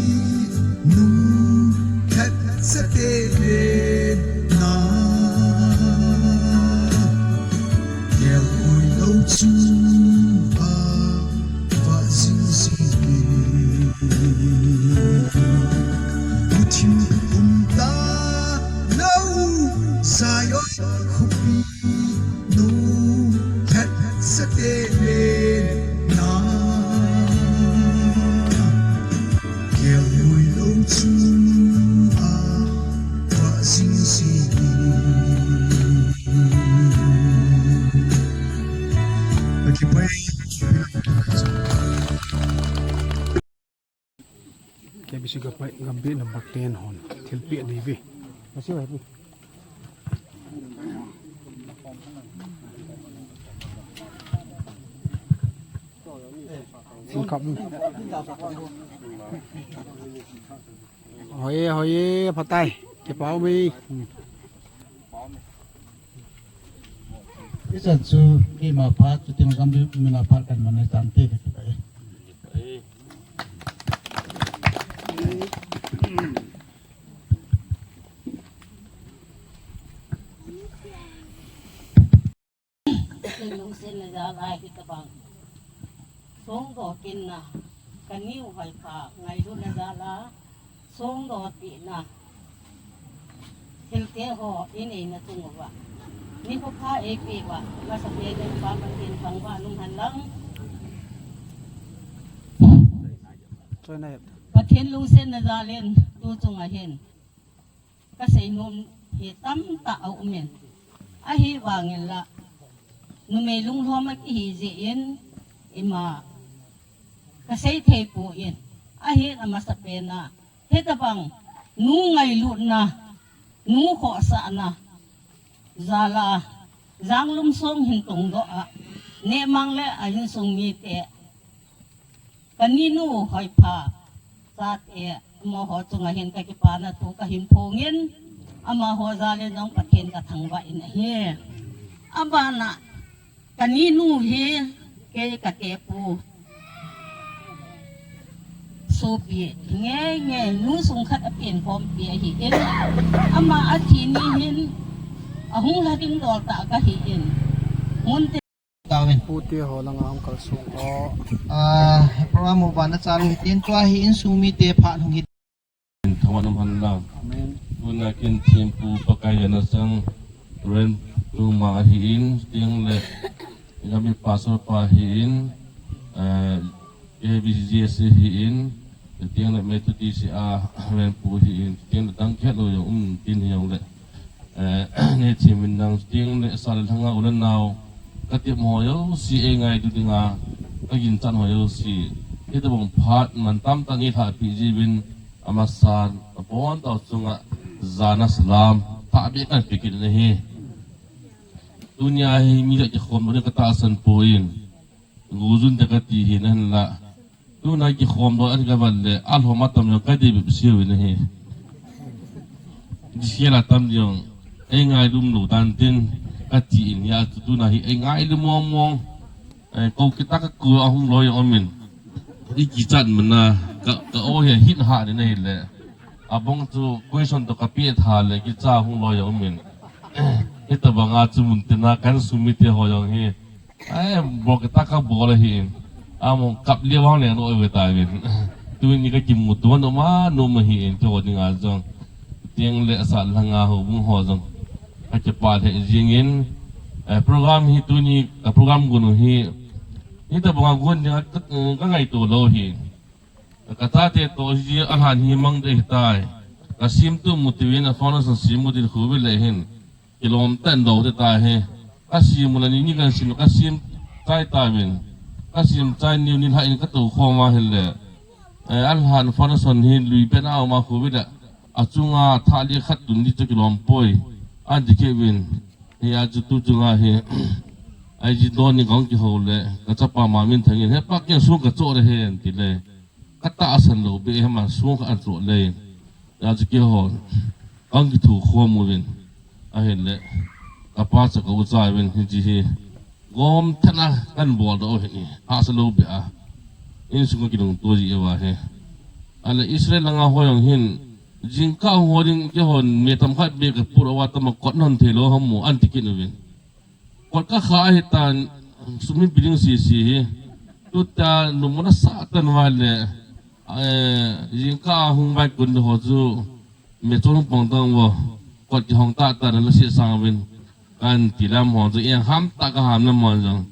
nu phat sate le na. Kel oi lo chu a va jing jing in. Muthim um ta lo Zion khopi nu phat sate le na. Kel oi lo chu a va jing jing in. Ka kipai. K B C Gambih, Gambih number ten hon thilpeh anei uve. Sin kap. Hoi e, hoi e, phatai. Kipa ume. Ichan chu keima phat, chuting Gambih min a phat kahin man e, chante ka kipa e. Lungsetna jal a hitabang song doh kit na, ka neo hoi kha ngailutna jal a, Songdohpina thilte ho inei na tung uva, nikho pha eipeh uva, masapen in Pa Pathen thangvah in umhen lang. Pathen lungsetna jal in tu chunga hin kasei nom hi tamtah aumin, ahivangin la numei lunglhom a kihi jeh in ima kasei thei poi. Ahin amasapen a hitabang nu ngailutna, nu khohsahna jal a Janglum song hin tongdoh a, nehmang le a insung mite, kaninu Hoipha chate, amaho chunga hin kakipana thu kahin phongin, amaho jal in jong Pathen kathangvah in ahi. Abana kaninu hi kei katepu sopi ngeingei, nu sung khat a penkhompi ahin, ama athi ni hin ahung lha ding dol tah kahin, muntin. Tauvin. Pute ho langa hung kalsong ho. Ah, program ho bana chalu hitin, tua hi insung mite phat hung hi. Thangvah in umhen lang. Amen. Tuna kin thempu Pakai jana sang Reverend Tuma ahin, chuteng le Yami Pastor pa ahin, eh, A B C C ahin, chuteng le Methodist a Reverend pu ahin, chuteng le dang khat lou jong um tin hijongle, eh, neithem in nang, chuteng le sal lhanga u le nao, katep ho jouse, eingailu dinga kaginchat ho jouse, hitabang phat mantam tah in eilhahpeh jiuvin, amasan, abon tah chunga jana salam thahbeh kahin pe kit in ahi. Tunia hi mi khat kikhom doh ding katahsan poi. Gojun te kati hi nahin la. Tuna kikhom doh ahi kavet le, alhom atam jong kadei bep seuvin ahi. Dihsel atam jong eingailum lou tan tin kati in, hijeh chun tuna hi eingailum mong mong. Eh, kou kitah a kou ahung loi aumin. Ikichat mana, ka, ka o hi hit ha ni ahile. Abang chu question toh kapeh tha le kicha hung loi aumin. Hitabanga chu muntina ka insung mite ho jong hi, ai, bol kitah a kabol ahin. Among kap leu vang leng loi ve tauvin. Tuni kakimuto nom a nom ahin, keiho dinga jong. Chuteng le sal lhanga houbung ho jong kakipah lheh jingin, eh, program hi tuni, ka program gon u hi, hitabanga gon dinga ka, eh, kangaito lou ahi. Kachate toh hi alhan hi mang ding ahitai. Kasemtup mu tiuvin, a foundation sem mu tin khu ve le hin kilom tah in dou te tahi. Kasem u le ni ni kahin sem, kasem chai tauvin. Kasem chai niu nilhah in katou khom a ahile, eh, alhan foundation hi lui pen a um a khu ve le, achunga thah li khat tun ding chu kilom poi, ahin ti kit uvin. Hijeh chun tu chunga hi, I G don in kahung kihou le, kachapa Maminthang in, "He pa, kei song kachoh le he," ahin ti le. Katahsan lou beh, he man song kahin choh le. Hijeh chun keiho kahung kithukhom uvin. Ahile, kapa cha ka u cha uvin, hiche hi gomthat a kahin bol doh u ahi, hahsa lou beh a. Insung a kilungto ji uva ahi. Ahile Israel langa ho jong hin, jingkah hung ho ding keihon me tam khat beh kaput uva, tama kot nahon thei lou ham mo, ahin ti kit uvin. Kot kakha ahitan, sum hin pe ding sese hi. Tuta numei nasatah in vai le, eh, jingkah hung vai kon ho chu, me chol hung pang tang uvo. Kot kihong tah tah in la sesang uvin. Kahin ti lam ho chu, eng ham tah kaham lam ho jong,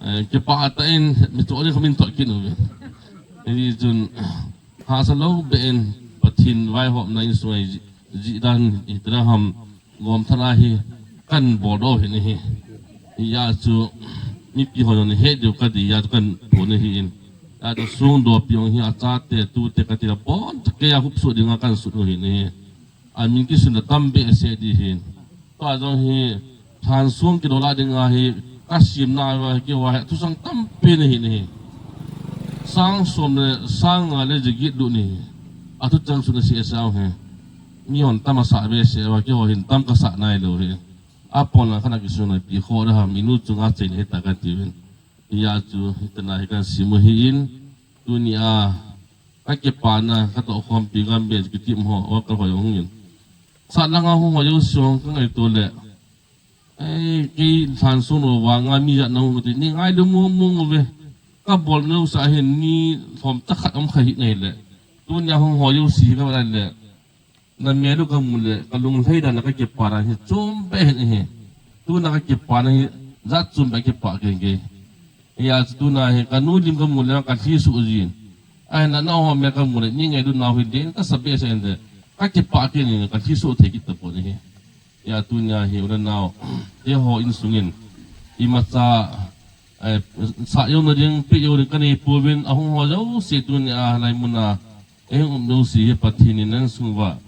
eh, kipah tah in, me chol in kamin thot kit uvin. Hijeh chun, hahsa lou beh in, Pathen vaihopna insung a ji, ji dan hi tira ham, gomthat a hi kahin bol doh u ahi. Hijeh chun, mipi hon nahet diu kati, hijeh chun kahin phon ahin. Hijeh chun songdohpi jong hi achate, tute kati la bon, kei a hupsuh dinga kahin sut u ahi. Amin kisun a tam behseh ding ahin. Tua jong hi, lhansong kidol a dinga hi, kasemna uva hi, keiho hi, thusang tampi nahi nahi. Sang som le, sang nga le jaget lut nahi. Athuchang sun a seh a seh u hi. Mihon tam asah behseh uva, keiho hin tam kasah nailou hi. Apon lang khat a kisun a pi kho da ham, inu chunga chei nahi ta kati uvin. Hijeh chun, hitena hi kahin sem u ahin, tunia, kakipana, katohkhompi gambeh kitim ho, worker ho jong hungin. Sat langa hung ho jouse kangaito le, ei, kei lhansong lou vanga mi jat nahung kati, nei ngailu mong mong uve. Kabol nau sa hin ni lhom tah khat um kha hih nai le. Tunia hung ho jouse hi kavet le, na mel u kamu le, kalung lhai dan a kakipah dan hi chom beh hin ahi. Tuna kakipah na hi, jat chom beh kipah kei kei. Hia chu tuna hi kanu lim kamu le kalhi suh jin. Ahinla nangho mel kamu le, nei ngailut nau hi ding kasa behseh in te. Kakipah kei in, kalhi suh thei kit tapon ahi. Hia tunia hi u le nao, eiho insung in imacha, eh, sah jouna ding, peh jouna ding kanei pouvin, ahung ho jouse tunia hilai mun a eihung um jouse hi Pathen in insung uva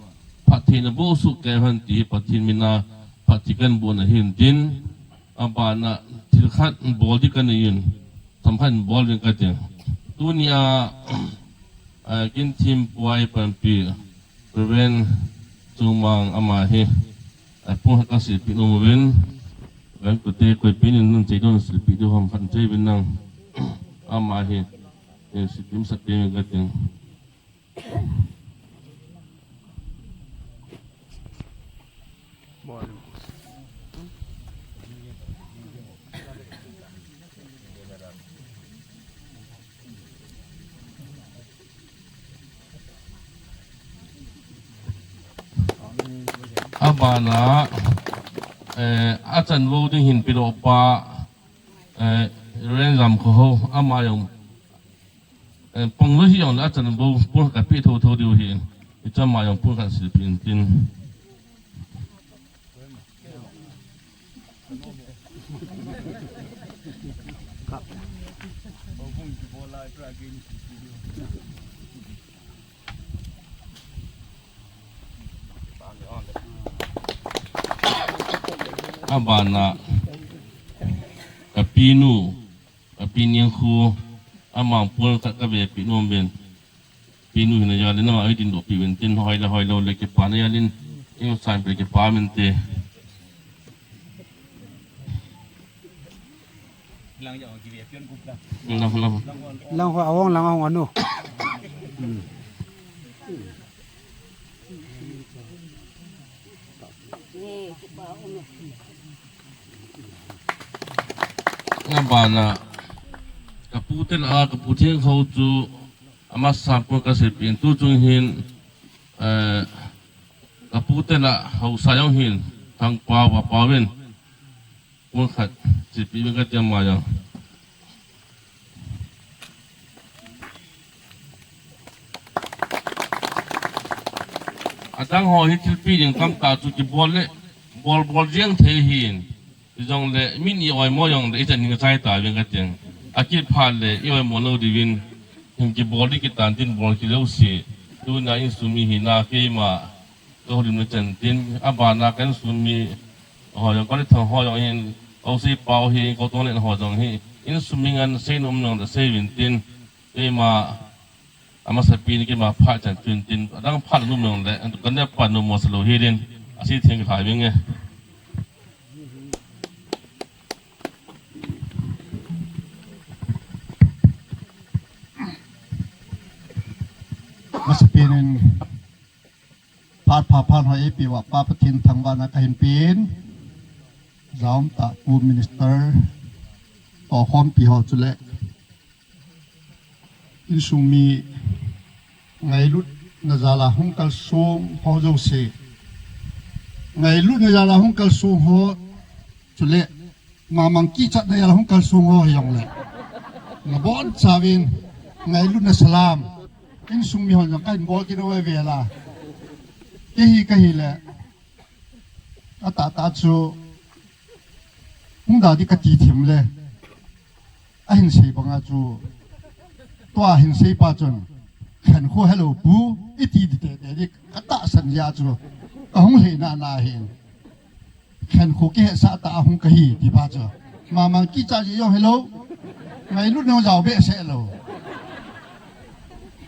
phatthei naboh soh kei hen ti hi Pathen min a phatthei kahin boh na ahin tin, abana thil khat bol ding kanei in, themkhat bol ding kati. Tunia, eh, Kinthempuai panpi, Reverend Chungmang ama hi, eh, pung khat kasilpeh nom uvin, Reverend Kute Koipin in nun chei don silpeh diu ham khat chei uvin lang. Ama hi, eh, silpeh sah peh kati. Abana, eh, achan vo ding hin pedoh pa, eh, Reverend Jamkhohao, ama jong, eh, pang lo hi jong le achan vo pung khat kapeh thotho diu ahin. Hiche ama jong pung khat silpeh in tin. Abana, kapinu, kapi Niangkhu, ama pung khat kave peh nom uvin. Pinu hin ajal in ama hi dingdoh peh uvin tin, hoi le hoi lou le kipana jal in, i san pe kipa uvin te. Lang, lang. Lang ho, ahung lang ahung anu. Hmm. Abana, kapu te lah a, kapu Thiangkho chu, amasa pung kasilpeh in tu chung hin, eh, kapu te lah a haosa jong hin, Thangpao, Vapao in, pung khat silpeh in kati ama jong. Adang ho hi thilpeh ding tamtah chu kibol le, bol bol jeng thei ahin. Hijongle, min i oimo jongle, ichan hin chai tauvin kati. Akiphat le, i oimo lou diuvin, hin kibol ding kitan tin bol kit jouse. Tuna insung mi hina keima, ka houlim na chan tin, abana ka insung mi ho jong, ka le thang ho jong hin, ka u sei pau hi, ka u tong le ho jong hi, insung mi ngen sei nom jongle sei uvin tin, keima, amasapen in keima phat chan chun tin, adang phat nom jongle, ka ne pan nom mo sa lou hi din, asei theng ka vinge. Masapen in phat pha phat hoi eipeh uva Pa Pathen thangvahna kahin pen. Jaum tah Pu Minister, tohkhompi ho chule insung mi ngailutna jal a hung kalsong ho jouse. Ngailutna jal a hung kalsong ho chule mamang kichatna jal a hung kalsong ho hijongle, nabonchauvin ngailutna salam. Insung mi hon jong kahin bol kit uve vel a. Kei hi kahile, atahtah chu hung da ding kati thim le, ahin sei banga chu, tua hin seipa chun, Khankho hello pu, iti ding tete ding katahsan jeh a chu, kahung lhei nana hin. Khankho kihetsah tah a hung kahi, tipa chu. Mamang kichat jeh jong hilou, ngailutna jao behseh lou.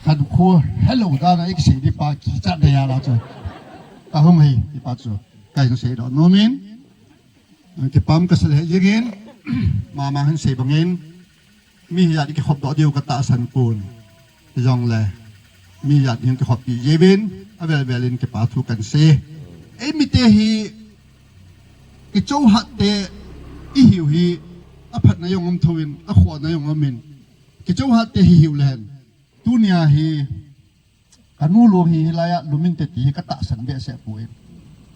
Khankho helou dan a ikisei ding pa kichatna jal a chu, kahung hi, tipa chu kahin seidoh nom in. Kipah kasa lheh jengin, mamang hin sei bangin, mi hijat in kikhopdoh diu katahsan pon. Hijongle, mi hijat in kikhoppi jiuvin, avel vel in kipa thu kahin sei. Eimite hi, kichouhat te ihiu hi, aphatna jong um thouvin, akhona jong um in. Kichouhat te hihiu lehen. Tunia hi, Kanu lom hi hilaiya lum inte ti hi katahsan behseh poi.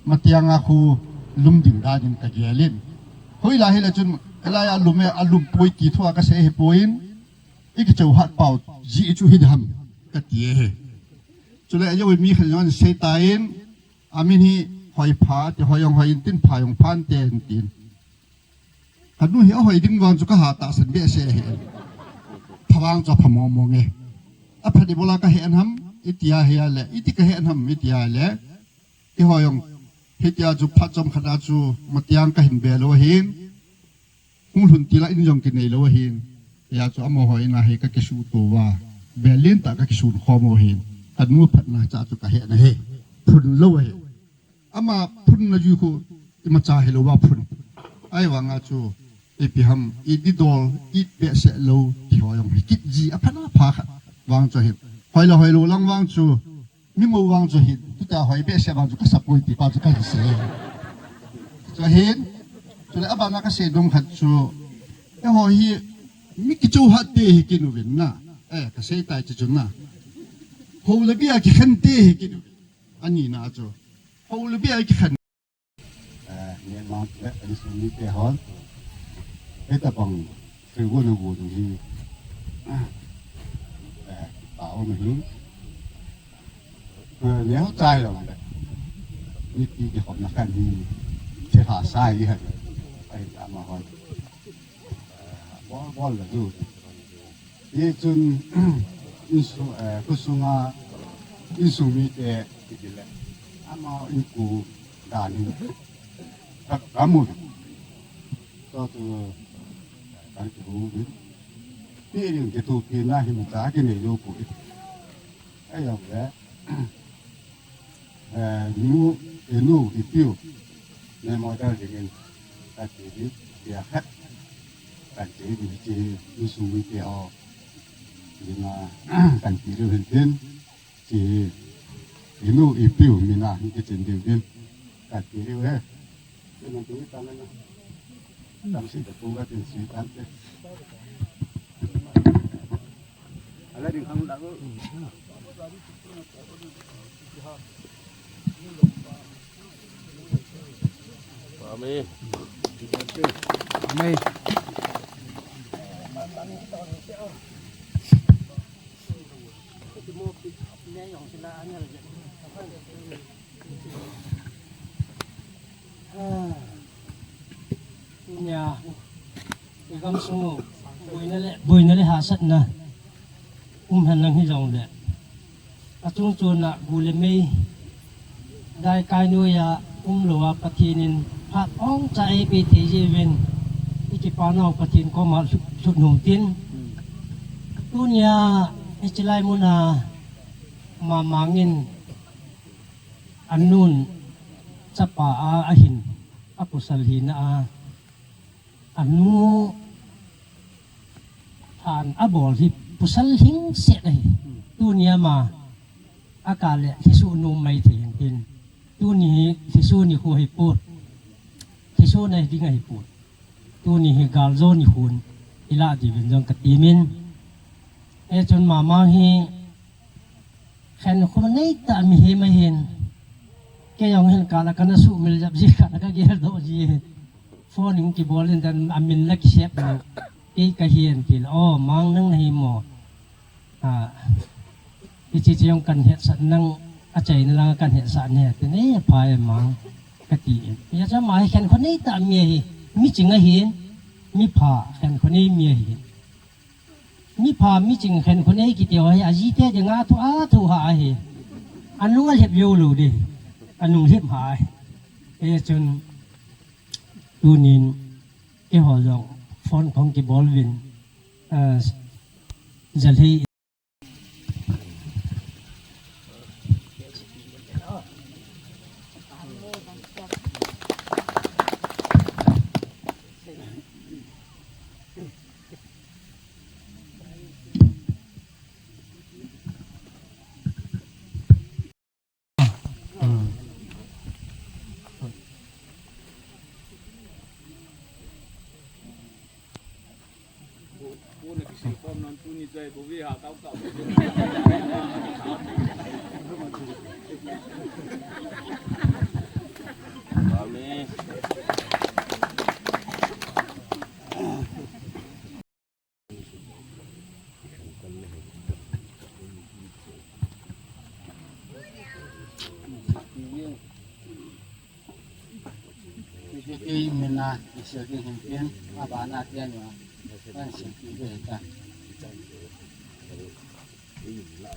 Matianga khu lum ding dan in kagel in. Hoilai hile chun hilaiya lum e, alum poi ti thua kasei hipoi. Ikichou hat pau ji chu hi dam kati e. Chule ajou mi khat in jong asei tan, amin hi Hoipha ti, Hoi jong hoi intin, Pha jong phan te intin. Kanu hi ahoi ding vang chu kaha tahsan behseh e. Pha vang chu apha mong mong e. Apha ding bola kahen ham, itia hile, iti kahen ham, itia le. Ihoi jong, hitia chu phat chomkhat a chu Matiang kahin be lou ahin. Hung lhun tila in jong kinei lou ahin. Hia chu amaho in a hi kakisuto uva. Be lentah kakisukhom u ahin. Kanu phatna cha chu kahen ahi. Phun lou ahi. Ama phunna jui khu imacha hilou va phun. Ahivanga chu ipi ham, ididol, ibehseh lou ti ho jong hi kit ji aphat apha khat vang chu ahin. Hoilou hoilou lang vang chu Mimo vang chu hin, tuta hoi behseh vang chu kasapoi ti pa chu kahin sei. Chu hin, chule abana kasei nom khat chu, eiho hi mi kichou hat te hi kinu vin na. Eh, kasei tai chu chu na. Ho le bia kikhen te hi kinu vin. Ani na chu. Ho le bia kikhen. Eh, Myanmar le insung mite hon. Hitabang thil guna gu ding hi. Eh, pa um hi. Eh, neo chai lo le. Ni ti ki khom na kan hi. Che ha sai ha. Ai ama hon. Eh, bol bol le du. Hichun, insung, eh, khusunga, insung mite, kiti le. Ama inko dan hi. Ka, kamu. Tua chu, kan kihu vin. Pi rin kitupina hi macha kinei lou poi. Ajong le. Eh, nu, inu, ipiu. Nei mo dal dingin. Kati di, dia khat. Kan ti di ti, insung mite ho. Dina, kan ti di hin tin. Ti, inu, ipiu, mina, hin tin di din. Kan ti di he. Dina tu ni tangan na. Tamsi tu ka tin si tante. Amen. Amen. Tunia, i gamsung u, boina le, boina le hahsatna um hen lang hijongle, achung chon a gu le mei, daikai noiya umlou a Pathen in phat ongcha eipe thei jeh uvin, i kipana u Pathen koma lhut, lhut nom tin. Tunia, hiche lai muna, Mamang in, anun chapa a ahin, apasal hina a, anu than abol hi pasal hingset ahi. Tunia ama akah le lhiso nom mai thei hin tin. Tuni hi lhiso nikho ahipoi. Lhiso na ding ahipoi. Tuni hi galjo nikhon ilah diuvin jong kati min. Hichun Mamang hi khenkho neitah mihem ahin. Kei jong hin kah la kana sumil jep ji, kah la kagel doh ji. Phone in kibol in dan amin la kisep lou. Kei kahi e tin. O, Mang nang nahi mo. A, hiche che jong kan hetsah nang achaina lang kan hetsah ne. Tin, e, apha e Mang. Kati e. Hijeh chun ama hi khenkho neitah mi ahi. Miching ahin. Mipha, khenkho nei mi ahin. Mipha miching khenkho nei kiti ho hi, ajite dinga thu, athu ha ahi. Anung alhep jou lou ding. Anung lhep ha ahi. Hichun, tunin, keiho jong phone kahung kibol uvin, ah, Jalhei. Kei mina isil ding hin tin, abana tian wa, kan sil pi ve ta.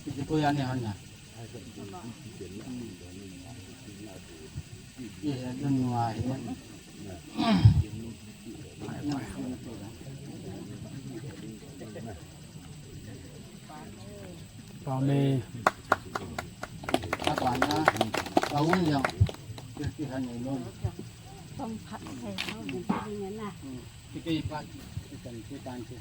Iti ko ya ni hon ya. Iti dun wa hi. Pau me. Apa na? Pau yang. Kiri kiri ni lo. Tong phat thei hao ding ding na. Ti kei pat, ti tan, ti tan ti.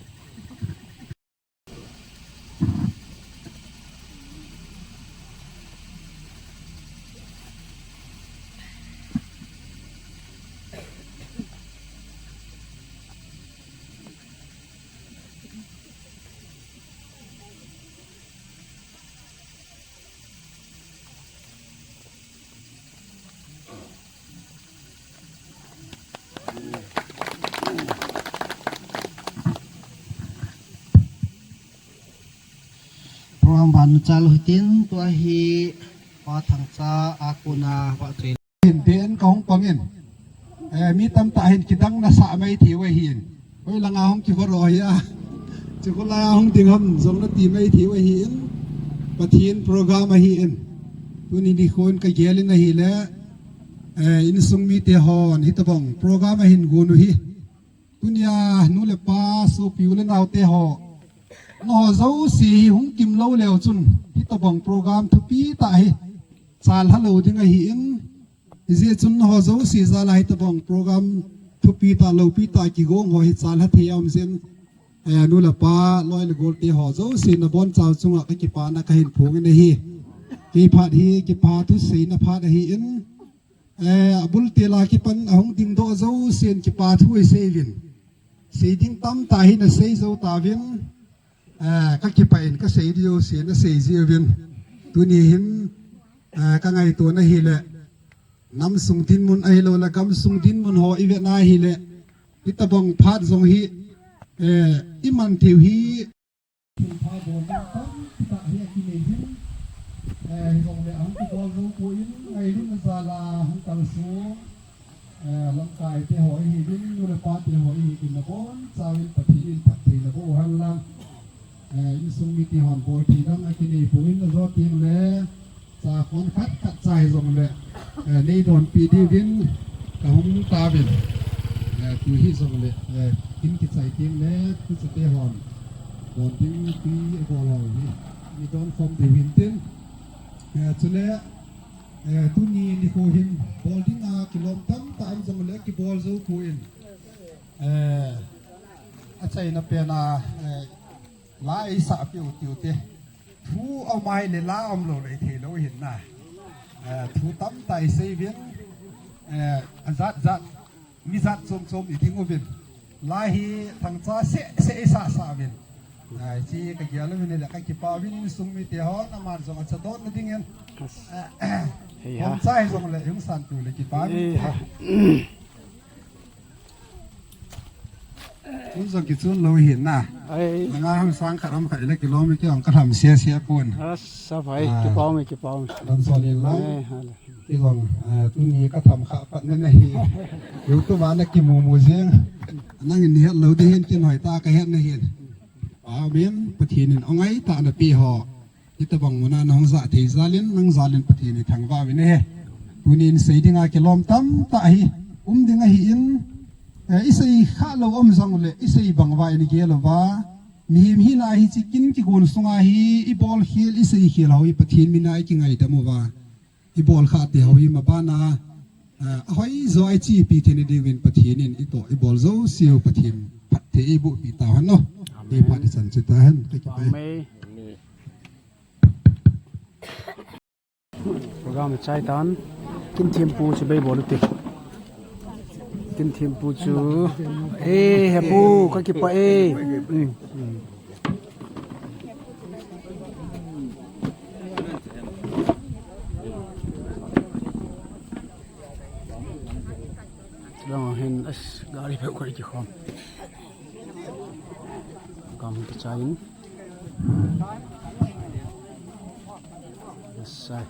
Program ban chalu hitin, tua hi Pa Thangcha a kona va chei. Hin den ka hung pangin. Eh, mi tamtah hin kidang nasa mai thei uve hin. Hoi langa hung kivaro hi a. Chukhu laiya hung ding ham jong nati mai thei uve hin. Pathen program ahin. Tuni nikhon ka gelin ahile. Eh, insung mite hon hitobang program ahin gon u hi. Tunia nu le pa, sopi u le naote ho. Nangho jouse hi hung kimlou leu chun, hitobang program thupi tah hi. Chalha lou ding ahin. Hijeh chun nangho jouse jal a hitobang program thupi tah, loupi tah kigong ho hi chalha thei a um jin. Eh, nu le pa, loi le golte ho jouse nabonchau chunga ka kipana kahin phongin ahi. Kei phat hi, kipa thu seina phat ahin. Eh, abul tela kipan ahung dingdoh jousen kipa thu isei uvin. Sei ding tamtah hi nasei jou tauvin. Eh, ka kipah in kasei ding jouse nasei ji uvin. Tuni hin, eh, ka ngaito na hile. Nam sung dinmun ahilou le, gam sung dinmun ho ivet na hile. Hitobang phat jong hi, eh, iman theiu hi. Thilpha bol ding tamtah hi akinei jin. Eh, hijongle ahung kibol jou poi in, ngailutna jal a hung kalsong. Eh, lamkai te ho ihiuvin, nu le pa te ho ihiuvin, nabonchauvin Pathen in phatthei naboh u hen lang. Eh, insung mite hon bol thei dang akinei poi in, ajo teng le. Cha kon khat khat cha hijongle, eh, nei donpi diuvin kahung tauvin. Eh, tu hijongle, eh, kin kichai teng le, tu chate hon. Don ding tui abol ho hi. Nei don khom diuvin tin. Eh, chule, eh, tuni nikho hin bol dinga kilom tamtah um jongle kibol jou poi in. Eh, achaina pena, eh, La eisah peh u tiu te. Thu aum ahile la umlou le thei lou hin na. Eh, thu tamtah isei uvin. Eh, ajat jat, mi jat chom chom iding uvin. La hi thangcha seh seh eisah sah uvin. Eh, hiche kagel uvin le kakipah uvin insung mite hon aman jong acha donna dingin. Eh, hei ha. Thangcha hijongle hung san tiu le kipah uvin. Hei ha. Tun jong kichun lou hin na. Ai. Langa ham sang khat ham khat le kilom kei jong ka tham sia sia pon. Asa bhai, ah, kipah ume, kipah ume. Lam sol in lang. Eh, hala. Kei jong, ah, tuni ka tham kha pat na na hi. YouTube a na kimu mu jeng. Nangin het lou ding hin kin hoi ta ka het na hin. Amen. Pathen in angai tah na pe ho. Hitobang muna nahung jah thei jal in, nang jal in Pathen ithangvah uvin ahi. Tunin sei dinga kilom tamtah hi um ding ahin, eh, isei khalou um jongle, isei bang uva in igel uva. Mihem hina hiche kin kigon sunga hi, ibol khel, isei khel ho hi Pathen mina ikingaidam uva. Ibol khah te ho hi mabana, eh, ahoi jo a ichepi theina diuvin Pathen in itoh, ibol jouseu Pathen phatthei eiboh pi tau hen o. Amen. Ei phat ichan chu tahen, kakipah e. Amen. Program chai tan, kin thempu chu bei bol u te. Kin thempu chu, eh, hepu, kakipah e. Mm, mm. Lang hin, as, gari pe koi ki khom. Program kichai in. Sai.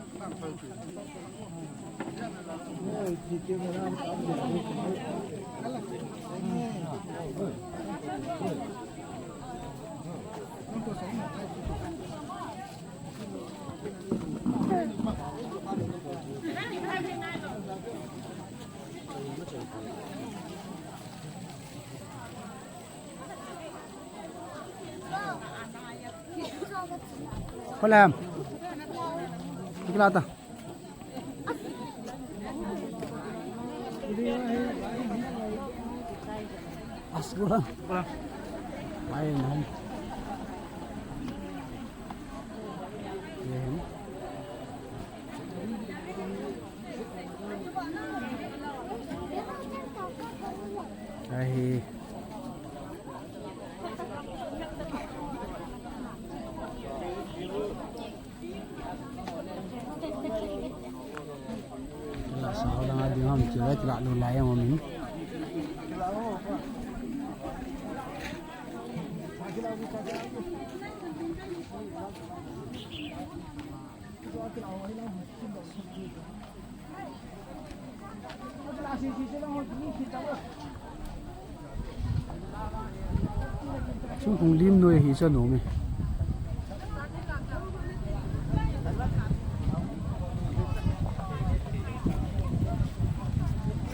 Hola. Kikilata. Asgura. Ai, nahum. Ye. Ahi. Kila sa ho dang a ding ham kila kila lo lai ang min. Chung kung lim noi hi cha nom e.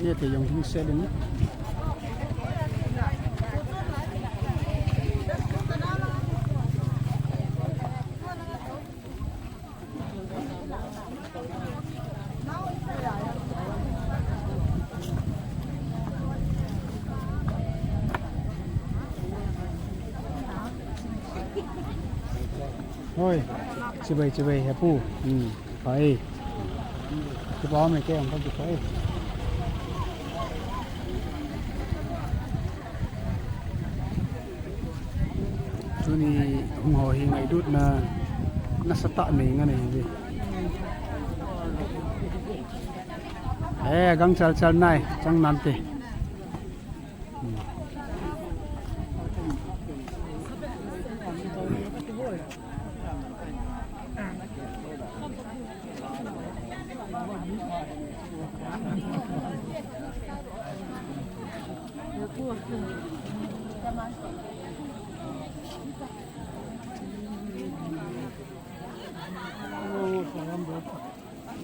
Ye te yong hing selin. Hoi, chibai, chibai, hepu. Hmm, pai. Chibai, me ke, ang pag-, pai. Tuni hung ho hi ngailutna nasatah nei ngan ahi ve. Eh, gang chal chal nai, chang nante. Hmm.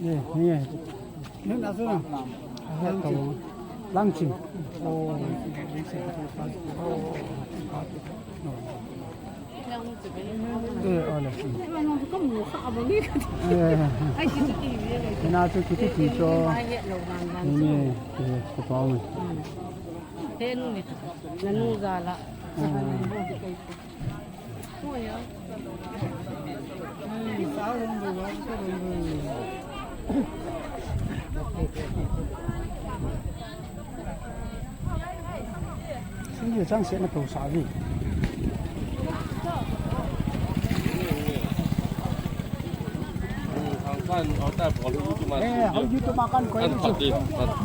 Ye, ye. Nin asu na. Langching. Oh. Eh, ole. Eh. Ina chu kiti ti cho. Ni, eh, ko pa mo. Nanu jala. Sing ye chang se na to sa vi. Eh, hoi YouTube ma kan koi chu.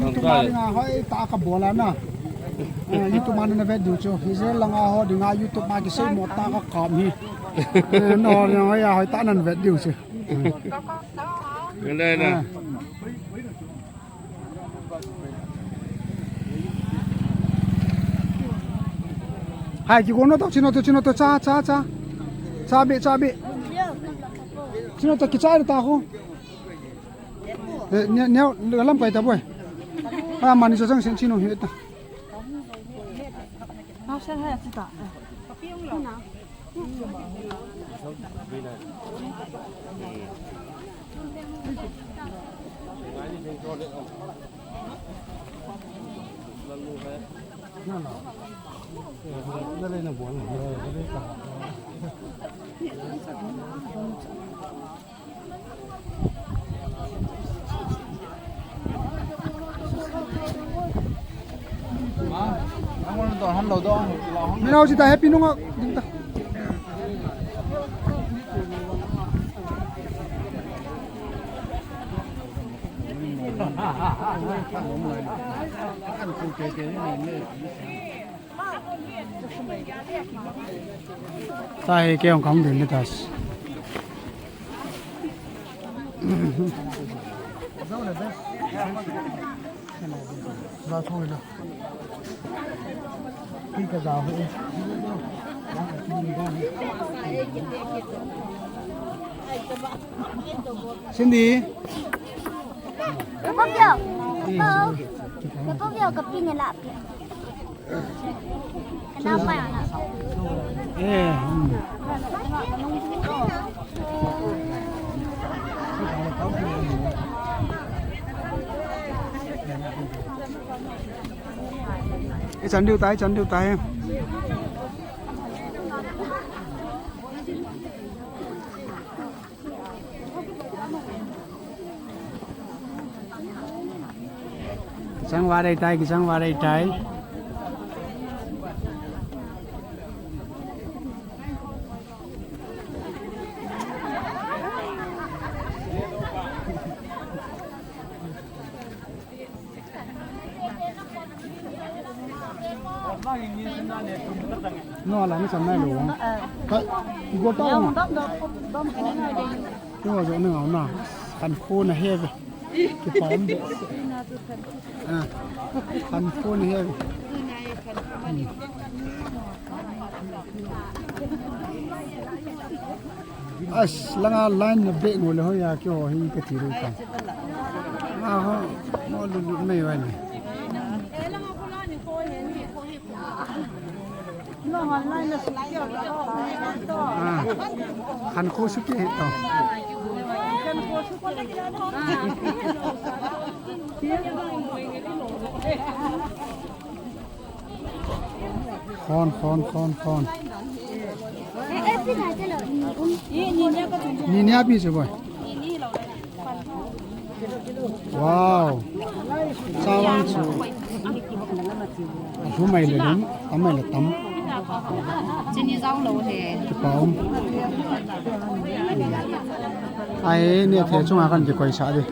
YouTube ma nga hoi ta ka bola na. Eh, YouTube ma na ve du chu. Israel langa ho dinga YouTube ma ki sei mo ta ka kam hi. Eh, no, no, ya hoi ta nan ve du chu. Ngai na. Hai, ki kono to, chino to, chino to, cha, cha, cha. Cha be, cha be. Chino to, ki cha ta ho. Eh, ne, ne, lam kai ta boy. Ah, mani sa sang sen chino hi ta. Minau sita happy nunga ding ta. Tahi kei hong kang din ni tas. Cindy. Kapavio. Kapavio, kapine la. Kanapa ya na. Eh, hmm. Eh, chan diu tai, chan diu tai. Kichang va dei tai, kichang va dei tai. No, la ni san nai lo. Ka, go ta. Dom, dom, dom, dom, kani ngai de. Yo, jo na na. Kan khu na he ve. Ki pom de. Ah. Kan khu na he ve. As, langa line na break ngol le hoiya keiho hi kati ru ka. Aho, mo lu lu mai wa ni. Ah, khan kho su ke he to. Khon, khon, khon, khon. Ni ni a pi se boy. Wow. Sawang chu. Ahu mai le lum, tam mai le tam. Chini jao lo he. Kipa um. Ai, ni the chunga kan kikoi sa de.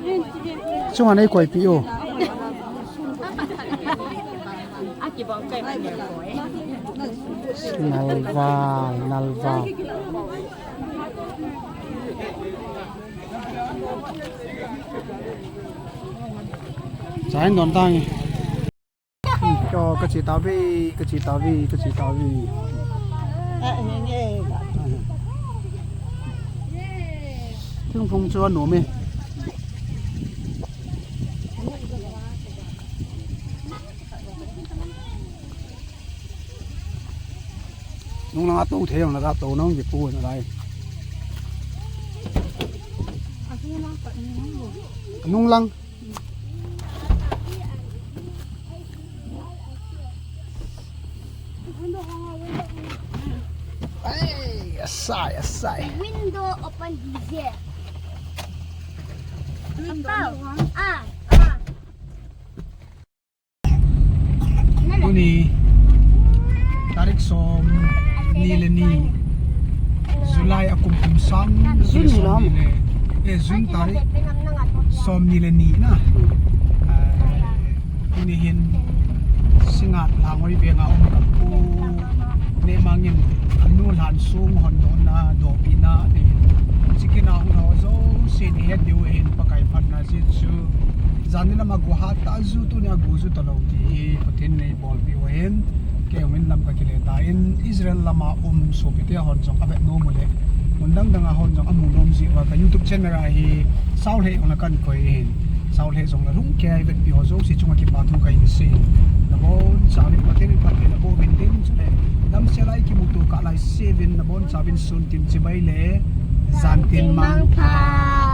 Chunga nei koi pi o. Nalval, nalval. Chain don tang. Cho ka chi ta ve, ka chi ta ve, ka chi ta ve. Thingphung chu a nuam e. Nung lang a to thei ang la ka to nang ki pu na lai. Nung lang. Ai, asai, asai. Window open D J. Window. Ah, ah. Tuni tarik som ni le ni, July a kum kum sang ni le som ni le, eh, June tarik som ni le ni na. Ah, tuni hin Singngat Langoi veng a um ka pu Nemang in anu lhan sung hon don na dopina nei. Sikina hung ho jouse ni het diu hin Pakai phatna jeh chu. Jan ni lama gu hat ta ju, tuni a gu ju ta lo ti hi Pathen in eibolpeh u ahin, kei hung in lam ka kile tan, Israel lama um sopite hon jong avet nom u le, mun dang dang a hon jong amu nom jeh uva ka YouTube channel a hi saulheh jong la kan koi in, saulheh jong la lhung kei vetpi ho jouse chunga kipa thu ka hin sei. Nabonchauvin Pathen in phatthei naboh uvin tin, chule damsel a ikimuto kah lai seuvin, nabonchauvin sun tin chibai le jan tin mangpha.